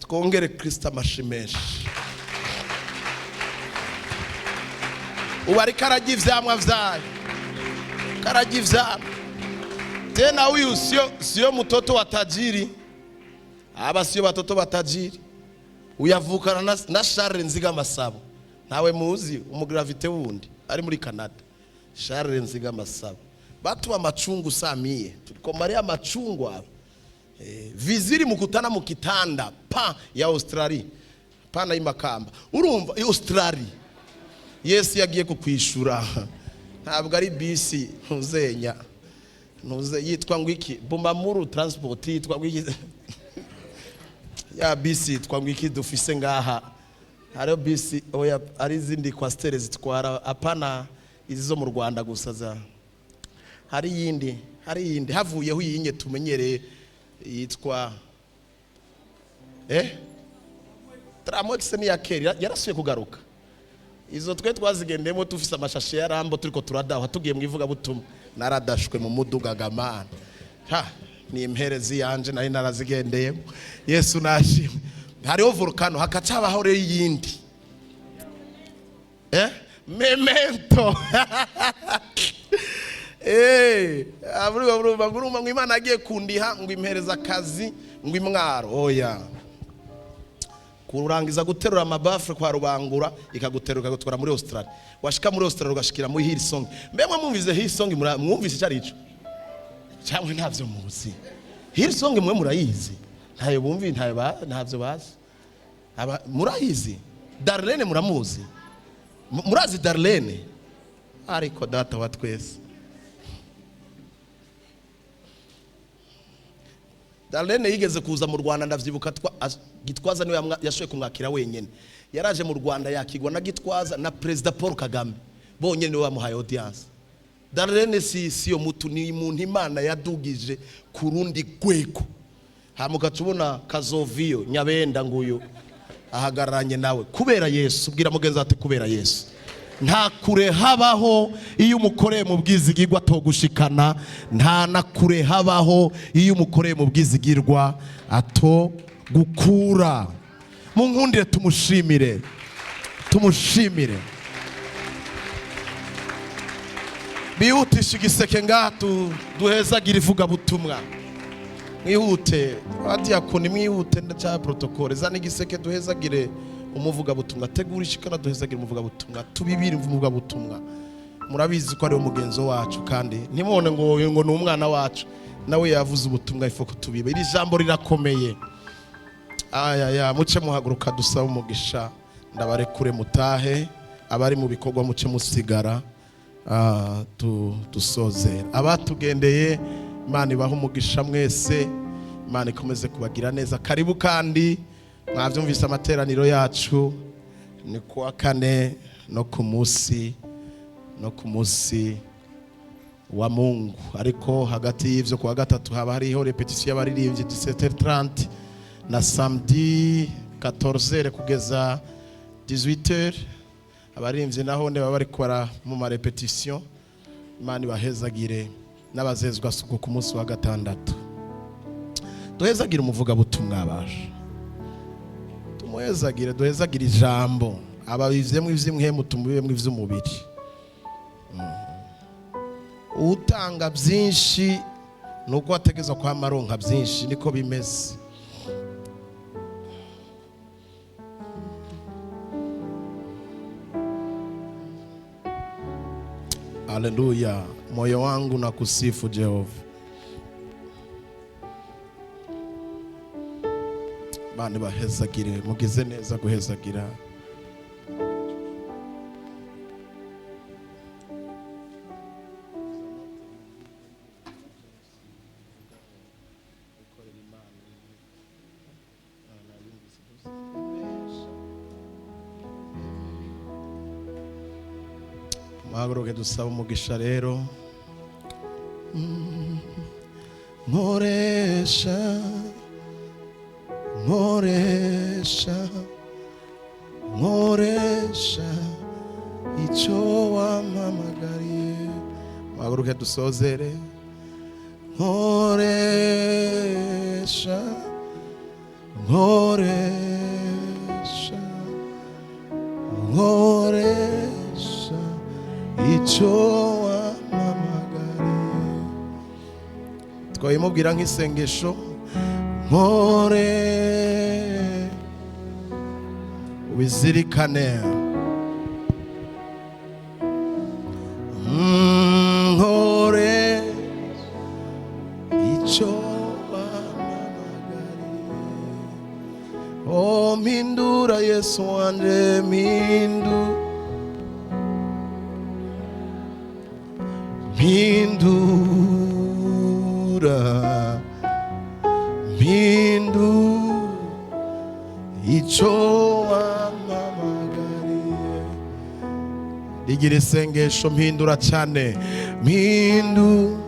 Twongere Kirisita amashi menshi. Ubu ariko arajya ivyamwa vyayo, karajya ivyamwa. Tena huyu sio mtoto wa tajiri, aba sio batoto ba tajiri. Uyavukana na Charles Nziga Masabo. Ntawe muzi umugravite wundi ari muri Canada, Charles Nziga Masabo. Batu wa machungu samie tuliko Maria machungu aba viziri mukutana mukitanda pa ya Australia, pana y'imakamba. Urumva Australia, Yesu yagiye kukwishura, ntabwo ari bisi ntuzenya ntuze yitwa ngo iki, Bumamuru Transport yitwa ngo iki, ya bisi yitwa ngo iki dufise ngaha? Hariho bisi, oya, ari izindi coaster zitwara, apana izi zo mu Rwanda gusa za, hari iyindi, hari iyindi havuyeho iyinye tumenyereye yitwa Tramox. Ni ya kera, yarasuye kugaruka. Izo twe twazigendemo tufise amashashe ya Rambo, turiko turadahwa tugiye mu ivugabutumwa. Naradashwe mu muduga gamana, ha ni imperezi yanje nari narazigendeyemo. Yesu nashimwe. Hariho Volcano, hakacabaho rero iyindi Memento. Urumva urumva ngo Imana agiye kundiha, ngo impereza akazi, ngo imwaro, oya, kurangiza guterura amabafure kwa Rubangura, ikaguterura ikagutwara muri Australia. Washika muri Australia, ugashikira muri Hillsong. Mbemwe mwumvise Hillsong? Mwumvise icyo ari ico cyangwa ntavyo muzi? Hillsong mwe murayizi? Ntayo bumvi, ntayo ntavyo bazi. Aba murayizi? Darlene muramuzi? Murazi Darlene? Ariko data wa twese, Darlene yigeze kuza mu Rwanda, ndavyibuka. Gitwaza niwe yashoboye kumwakira wenyene. Yaraje mu Rwanda, yakigwa na Gitwaza na Perezida Paul Kagame bonyene, niwe bamuhaye audience. Darlene si yo mutu, ni umuntu Imana yadugije ku rundi rwego. Hama ugaca ubona Kazoviyo Nyabenda nguyu ahagararanye nawe kubera Yesu. Bwira mugenzi ati: "Kubera Yesu." Nta kure habaho iyo umukoreye mu bwizigirwa atogushikana, nta na kure habaho iyo umukoreye mu bwizigirwa atogukura. Mu nkundire tumushimire, tumushimire. Bihutisha igiseke ngaha, duhezagire ivugabutumwa. Mwihute, abadiyakoni mwihute cya protocole, zana igiseke duhezagire umuvugabutumwa. Tegura ishikana, duhezagire umuvugabutumwa, tubibire umuvugabutumwa. Murabizi ko ariwe mugenzo wacu, kandi ntimubone ngo ni umwana wacu, nawe yavuze ubutumwa, ifo kutubiba. Iri jambo rirakomeye. Aya muce muhaguruka dusaba umugisha, ndabarekure mutahe. Abari mu bikorwa muce musigara. Dusozera. Abatugendeye, Imana ibahe umugisha mwese, Imana ikomeze kubagira neza. Karibu kandi, mwabyumvise, amateraniro yacu ni kuwa kane no ku munsi wa Mungu. Ariko hagati y'ivyo, kuwa gatatu haba hariho répétition y'abaririmbyi 17h30, na samedi 14h kugeza 18h. Abaririmbyi naho ne baba bari kubara mu ma répétition. Imana ibahezagire, n'abazezwa suku ku munsi wa gatandatu. Duhezagire umuvugabutumwa baje, tumuhezagire, duhezagire ijambo. Ababivyemwo ivy'imwemu, tumubibemwo ivy'umubiri. Utanga byinshi nuko ategezwa kwama aronka byinshi, niko bimeze. Haleluya! Moyo wangu na kusifu Jehova. Bana bahezagire, mugize neza guhezagira. Muhaguruke dusaba umugisha rero. Nkoresha, nkoresha, nkoresha icyo wampamagariye. Muhaguruke dusozere. Nkoresha, nkoresha, nkoresha icyo wampamagariye. Twabimubwira nk'isengesho. Nkore, ubizirikane. Nkore icyo wampamagariye. Oh, mpindura Yesu wanje, mpindu mpindura, mpindu icyo wampamagariye. Rigira isengesho. Mpindura cyane, mpindu,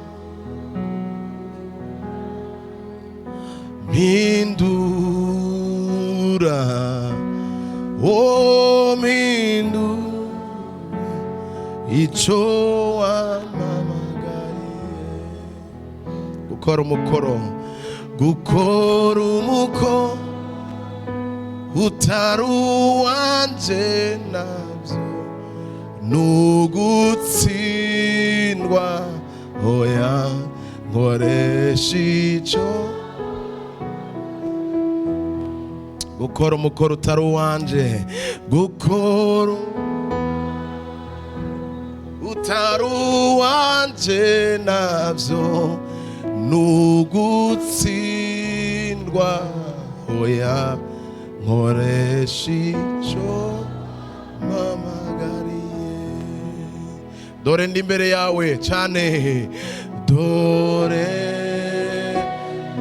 mpindura, oh, mpindura icyo wampamagariye. Gukora umukoro, gukora umukoro utari uwanje nabyo nugutsindwa. Oya, nkoresha icyo. Gukora umukoro utari uwanje, gukora utari uwanje nabyo nugutsindwa. Oya, Nkoresha icyo mpamagariye. Dore ndi imbere yawe cyane, dore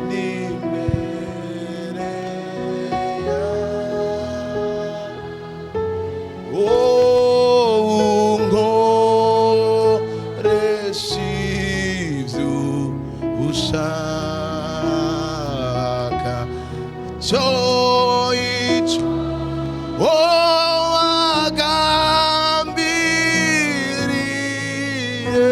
ndi imbere yawe. Oh, nkoresha ibyo ushaka, cyo icyo wagambiriye,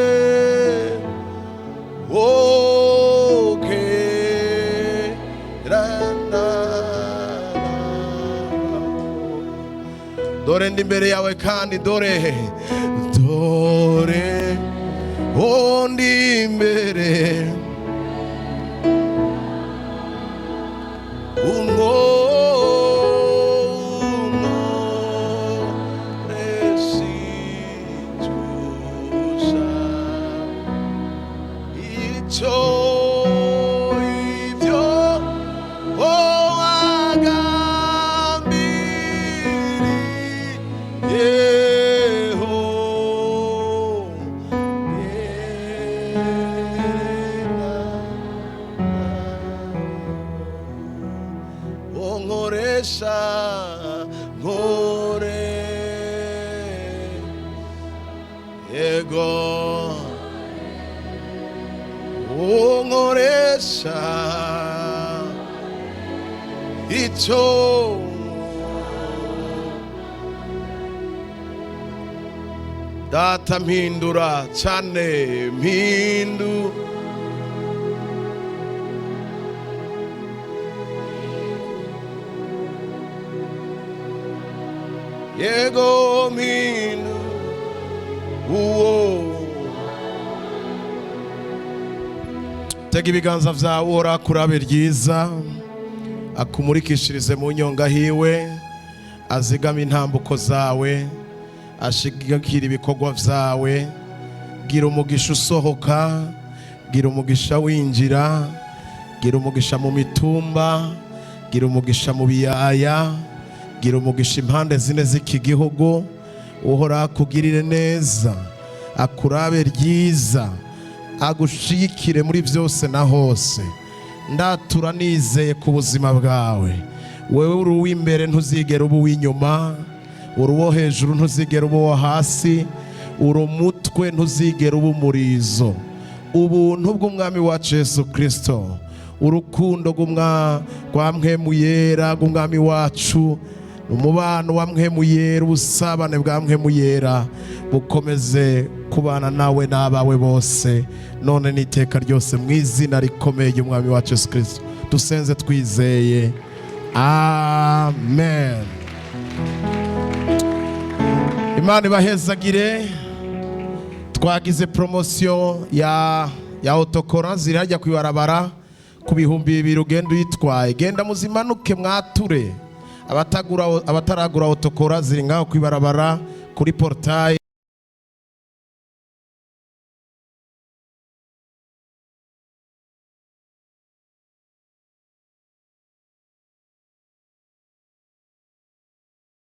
okerana. Dore ndi imbere yawe kandi dore, dore ndi imbere, icyo ibyo wagambiriyeho, nkoresha, nkore, yego, unkoresha icyo. Data, mpindura cyane, mpindu yego, mpindu uwo. Tega ibiganza byawe uhora kurabe ryiza, akumurikishirize mu nyonga hiwe, azigame intambuko zawe, ashigikira ibikorwa byawe. Gira umugisha usohoka, gira umugisha winjira, gira umugisha mu mitumba, gira umugisha mu biyaya, gira umugisha impande zine z'iki gihugu. Uhora akugirire neza, akurabe ryiza, agushigikire muri byose na hose. Ndatura nizeye ku buzima bwawe. Wewe uri uw'imbere, ntuzigera uba uw'inyuma. Uri uwo hejuru, ntuzigera uba uwo hasi. Uri umutwe, ntuzigera uba umurizo. Ubuntu bw'Umwami wacu Yesu Kirisito, urukundo rwa Mpwemu Yera rw'Umwami wacu, umubano wa Mpwemu Yera, ubusabane bwa Mpwemu Yera bukomeze kubana nawe n'abawe bose, none n'iteka ryose, mu izina rikomeye ry'Umwami wacu Yesu Kirisito dusenze twizeye, amen. Imana ibahezagire. Twagize promotion ya autocollant, ziri hajya kwibarabara ku 2000, ugenda uyitwaye. Genda muzimanuke mwature. Abatagura, abataragura autocollant, ziri ngaho kwibarabara kuri portail.